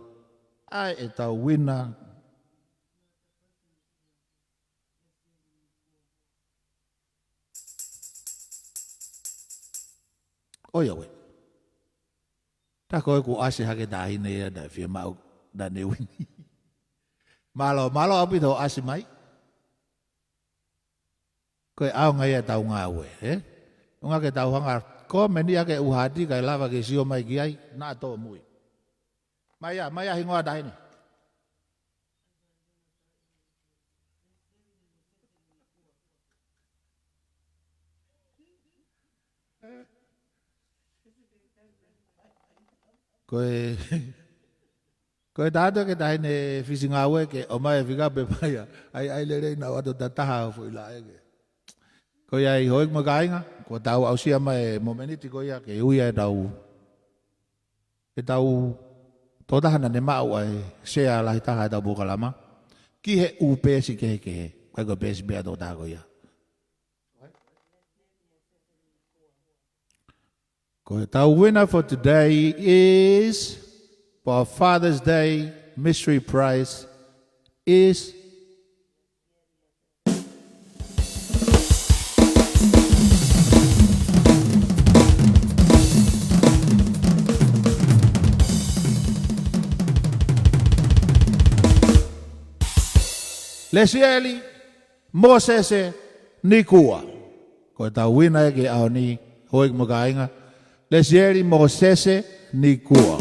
ʻAi, ʻetau uina. ʻOiauē. Tā ko ē kuo ʻasi hake taʻahine ia naʻe fiemaʻu naʻa ne uini. Mālō, mālō ʻaupito hoʻo ʻasi mai. Ko e ʻaonga ia ʻetau ngāue, ē? ʻUhinga ke tau hanga ʻo kōmeni ʻaki e ʻū hati kae lava ke sio mai ki ai, naʻa tōmui. Mai ā, mai ā hingoa taʻahine. Ko e, ko e taʻata ke taʻahine fisingāue ke ʻomai e fika pē mai ā. ʻAi, ʻai lelei naʻa ʻoatu ʻa e taha ʻo foʻi laʻeke. Ko ia ai houʻeiki mo e kāinga, kuo tau aʻusia mai e momeniti ko ia ke ui ai ʻetau ʻetau tokotaha naʻa ne maʻu ʻa e sea lahi taha ʻetau polokalama ki he ʻū peesi kehekehe. ʻIkai ko e peesi pē ʻa e tokotaha ko ia. Ko ʻetau winner for today is, for Father's Day mystery prize is Lesieli Mosese Nikua. Ko ʻetau uina ia ki he ʻaho ni, houʻeiki mo e kāinga. Lesieli Mosese Nikua.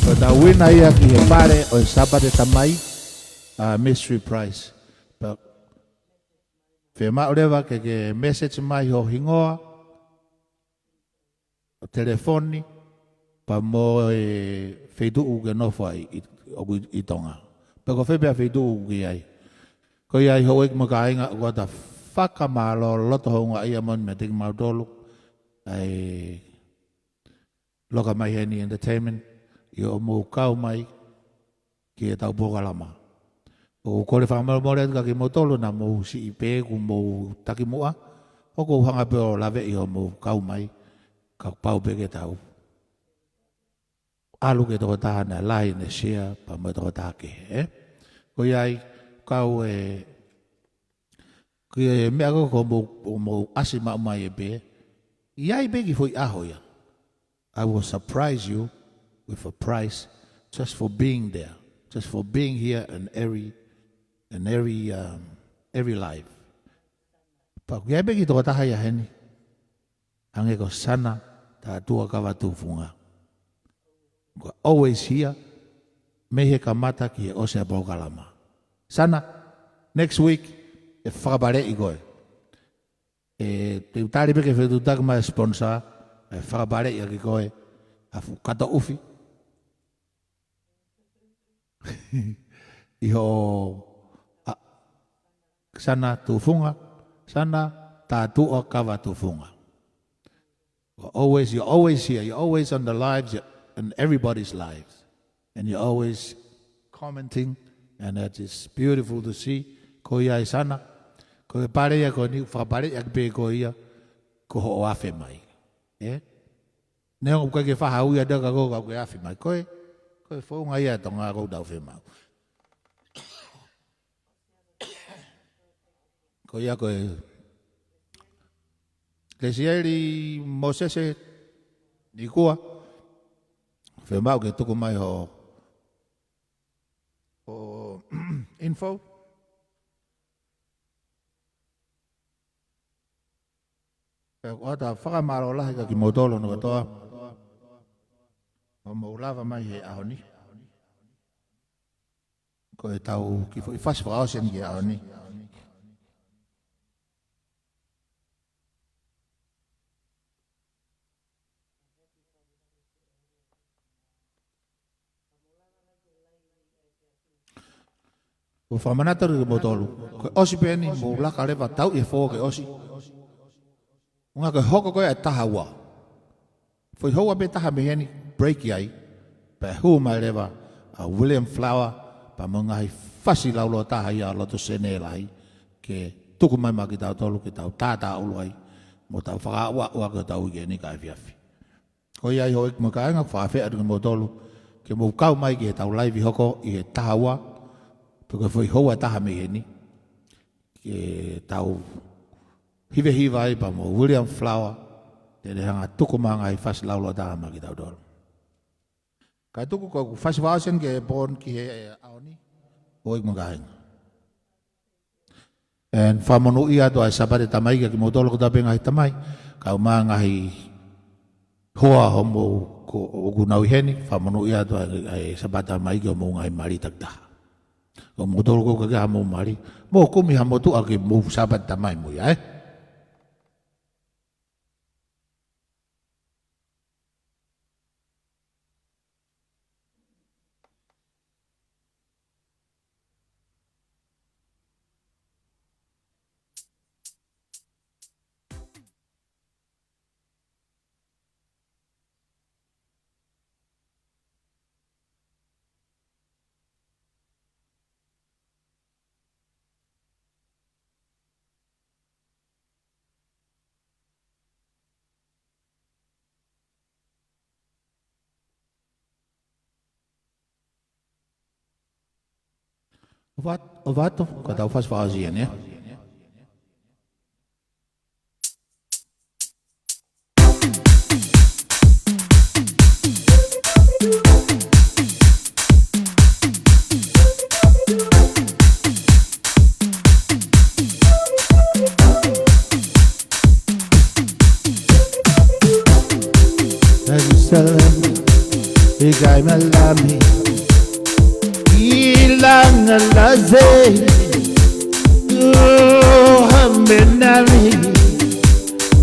Ko ʻetau uina ia ki he pale ʻo e Sāpate Tamai, ʻa e mystery prize. Pea fiemaʻu leva ke ke message mai ho hingoa, ʻo telefoni, pea mo e feituʻu ʻoku ke nofo ai ʻi, ʻoku ʻi, ʻi Tonga. Pe ko fē pē ʻa e feituʻu ʻoku ke ʻi ai. Ko ia ai houʻeiki mo e kāinga, ʻoku ʻoatu ʻa e fakamālō loto houngaʻia moʻoni meiate kimautolu ʻa e Loka Mai Heni Entertainment, ʻi hoʻomou kau mai ki heʻetau polokalama. ʻOku ou kole fakamolemole atu kia kimoutolu naʻa mou siʻi pē kuo mou taki muʻa, ʻoku ou hanga pē ʻo laveʻi hoʻomou kau mai, kapau pē ke tau ʻalu ki he tokotaha naʻe lahi ʻene sea, pea mo e tokotaha kehe, ē? Ko ia ai, kau e, ki he meʻa ko ē ʻoku mou, ʻoku mou ʻasi maʻu mai ē pē, ʻi ai pē kiʻi foʻi ʻaho ia. I will surprise you with a prize just for being there, just for being here in every, in every, um, every live. Pea ʻoku ʻi ai pē kiʻi tokotaha ia heni, hangē ko Sana Tātuʻa Kavatufunga. Ko e always here, mei he kamata ki he ʻosi ʻa e polokalama. Sana, next week, ʻe fakapaleʻi koe. ʻE, te u tali pē ke fetuʻutaki mai e sponsor, ʻe fakapaleʻi ʻaki koe ʻa e fuʻu kato ʻufi. ʻI hoʻo, ʻa, Sana Tufunga, Sana Tātuʻa Kavatufunga. You're always, you're always here. You're always on the lives, you're in everybody's lives. And you're always commenting, and that is beautiful to see. Ko ia ai Sana, ko e pale ia ko eni, fakapaleʻi ʻaki pē ko ia, ko hoʻo afe mai. Ē? Neongo ʻoku ʻikai ke faʻa ui atu ka ko e, ka ko e afe mai. Ko e, ko e founga ia ʻa Tonga ʻoku tau fiemaʻu. Ko ia ko e Lesieli Mosese Nikua, fiemaʻu ke tuku mai hoʻo, hoʻo info. Pea ʻoku ʻoatu ʻa e fakamālō lahi kia kimoutolu hono kotoa hoʻomou lava mai he ʻaho ni. Ko ʻetau kiʻi foʻi fasi fakaʻosi eni ki he ʻaho ni. ʻOku ou fakamanatu atu kimoutolu, ko e ʻosi pē eni, mou laka leva, tau ʻi he fō ke ʻosi. ʻUhinga ko e hoko ko ē ʻa e taha ua, foʻi houa pē taha mei heni, break ai, pea hū mai leva ʻa William Flower, pea mo e ngaahi fasi lauloa taha ia ʻa loto Senē Lahi, ke tuku mai maʻa kitautolu ke tau tātāʻulu ai, mo tau fakaaʻuaʻu ʻaki hotau uike ni kae efiafi. Ko ia ai houʻeiki mo e kāinga, fakaafeʻi atu kimoutolu ke mou kau mai ki heʻetau laivi hoko ʻi he taha ua, pe ko e foʻi houa taha mei heni, ke tau hivehiva ai pea mo William Flower, te ne hanga tuku mai e ngaahi fasi lauloa taha maʻa kitautolu. Kae tuku ko ʻeku fasi fakaʻosi eni ke pō ki he ʻaho ni, houʻeiki mo e kāinga. ʻE fakamonūʻia atu ʻa e Sāpate Tamaiki kiate kimoutolu kotoa pē ngaahi tamai, kae ʻumaʻā e ngaahi hoa hoʻomou ko ē ʻoku nau ʻi heni, fakamonūʻia atu ʻa e, ʻa e Sāpate Tamaiki ki hoʻomou ngaahi mali takitaha. Ko kimoutolu ʻoku ʻikai ke ʻi ai hamou mali, mou kumi ha motuʻa ke mou Sāpate Tamai mo ia, ē? ʻOfa atu, ʻofa atu, ka tau fasi fakaʻosi eni, ē? Jerusalem, ʻikai malami, ʻi langa lase, ʻo hamenami,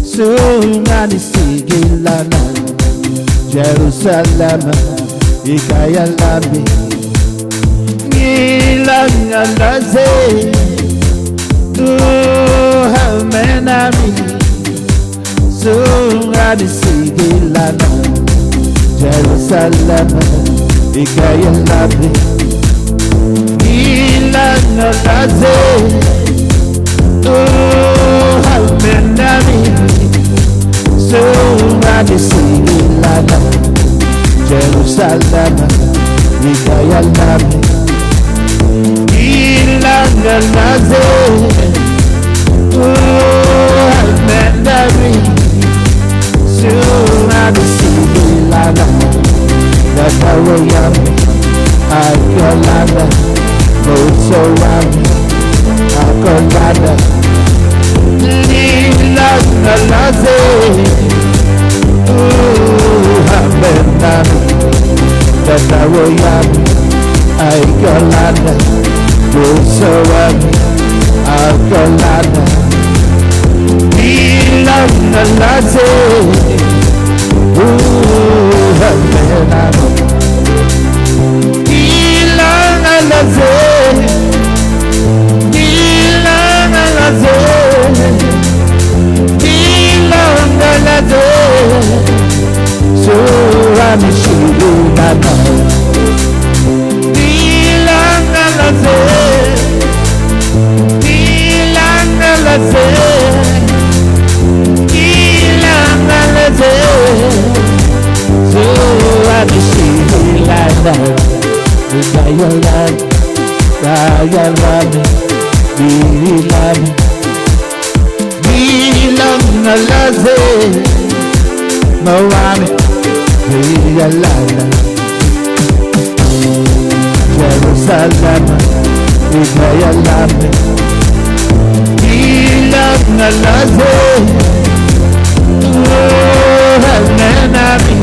sungani sikilana. Jerusalem, ʻikai malami, ʻi langa lase, ʻo hamenami, sungani sikilana. Jerusalem, ʻikai malami, ʻi langa lase, ʻo hamenami, sungani sikilana. Jerusalem, ʻikai malami, ʻi langa lase, ʻo hamenami, sungani sikilana. Lata wayami, ʻa e kolana, mo soami, ʻa e kolana, ʻi langa lase, ʻo hamenami. Lata wayami, ʻa e kolana, mo soami, ʻa e kolana, ʻi langa lase, ʻo hamenami, ʻi langa lase, ʻi langa lase, ʻi langa lase, sungani sikilana. ʻI langa lase, ʻi langa lase, ʻi langa lase, sungani sikilana. Itayola, tayola mi, bililami, ʻi langa lase, mo wami, ʻi langa lase. Jerusalem, ʻikai malami, ʻi langa lase, ʻo hamenami,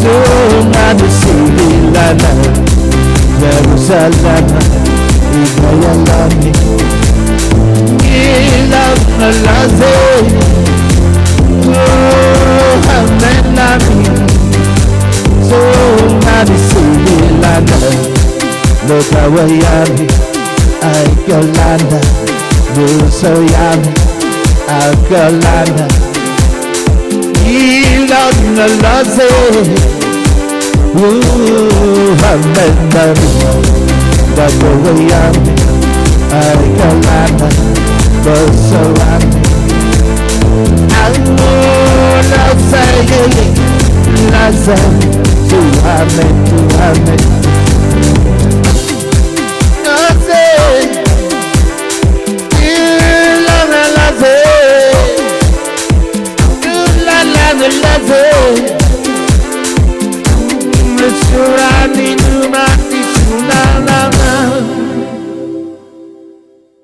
sungani sikilana. Jerusalem, ʻikai malami, ʻi langa lase, ʻo hamenami, sungani sikilana. Lota Hawaiian, ai Yolanda, Musoyami, ai Yolanda. Ilana Laze, ooh, Hamendani, Hawaiian, ai Yolanda, Musoyami. Ai Laze, Laze, tuame, tuame. Laze, ilana Laze, ilana Laze.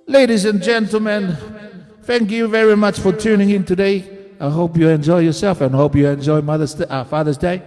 Ladies and gentlemen, thank you very much for tuning in today. I hope you enjoy yourself and hope you enjoy Mother's Day, uh, Father's Day.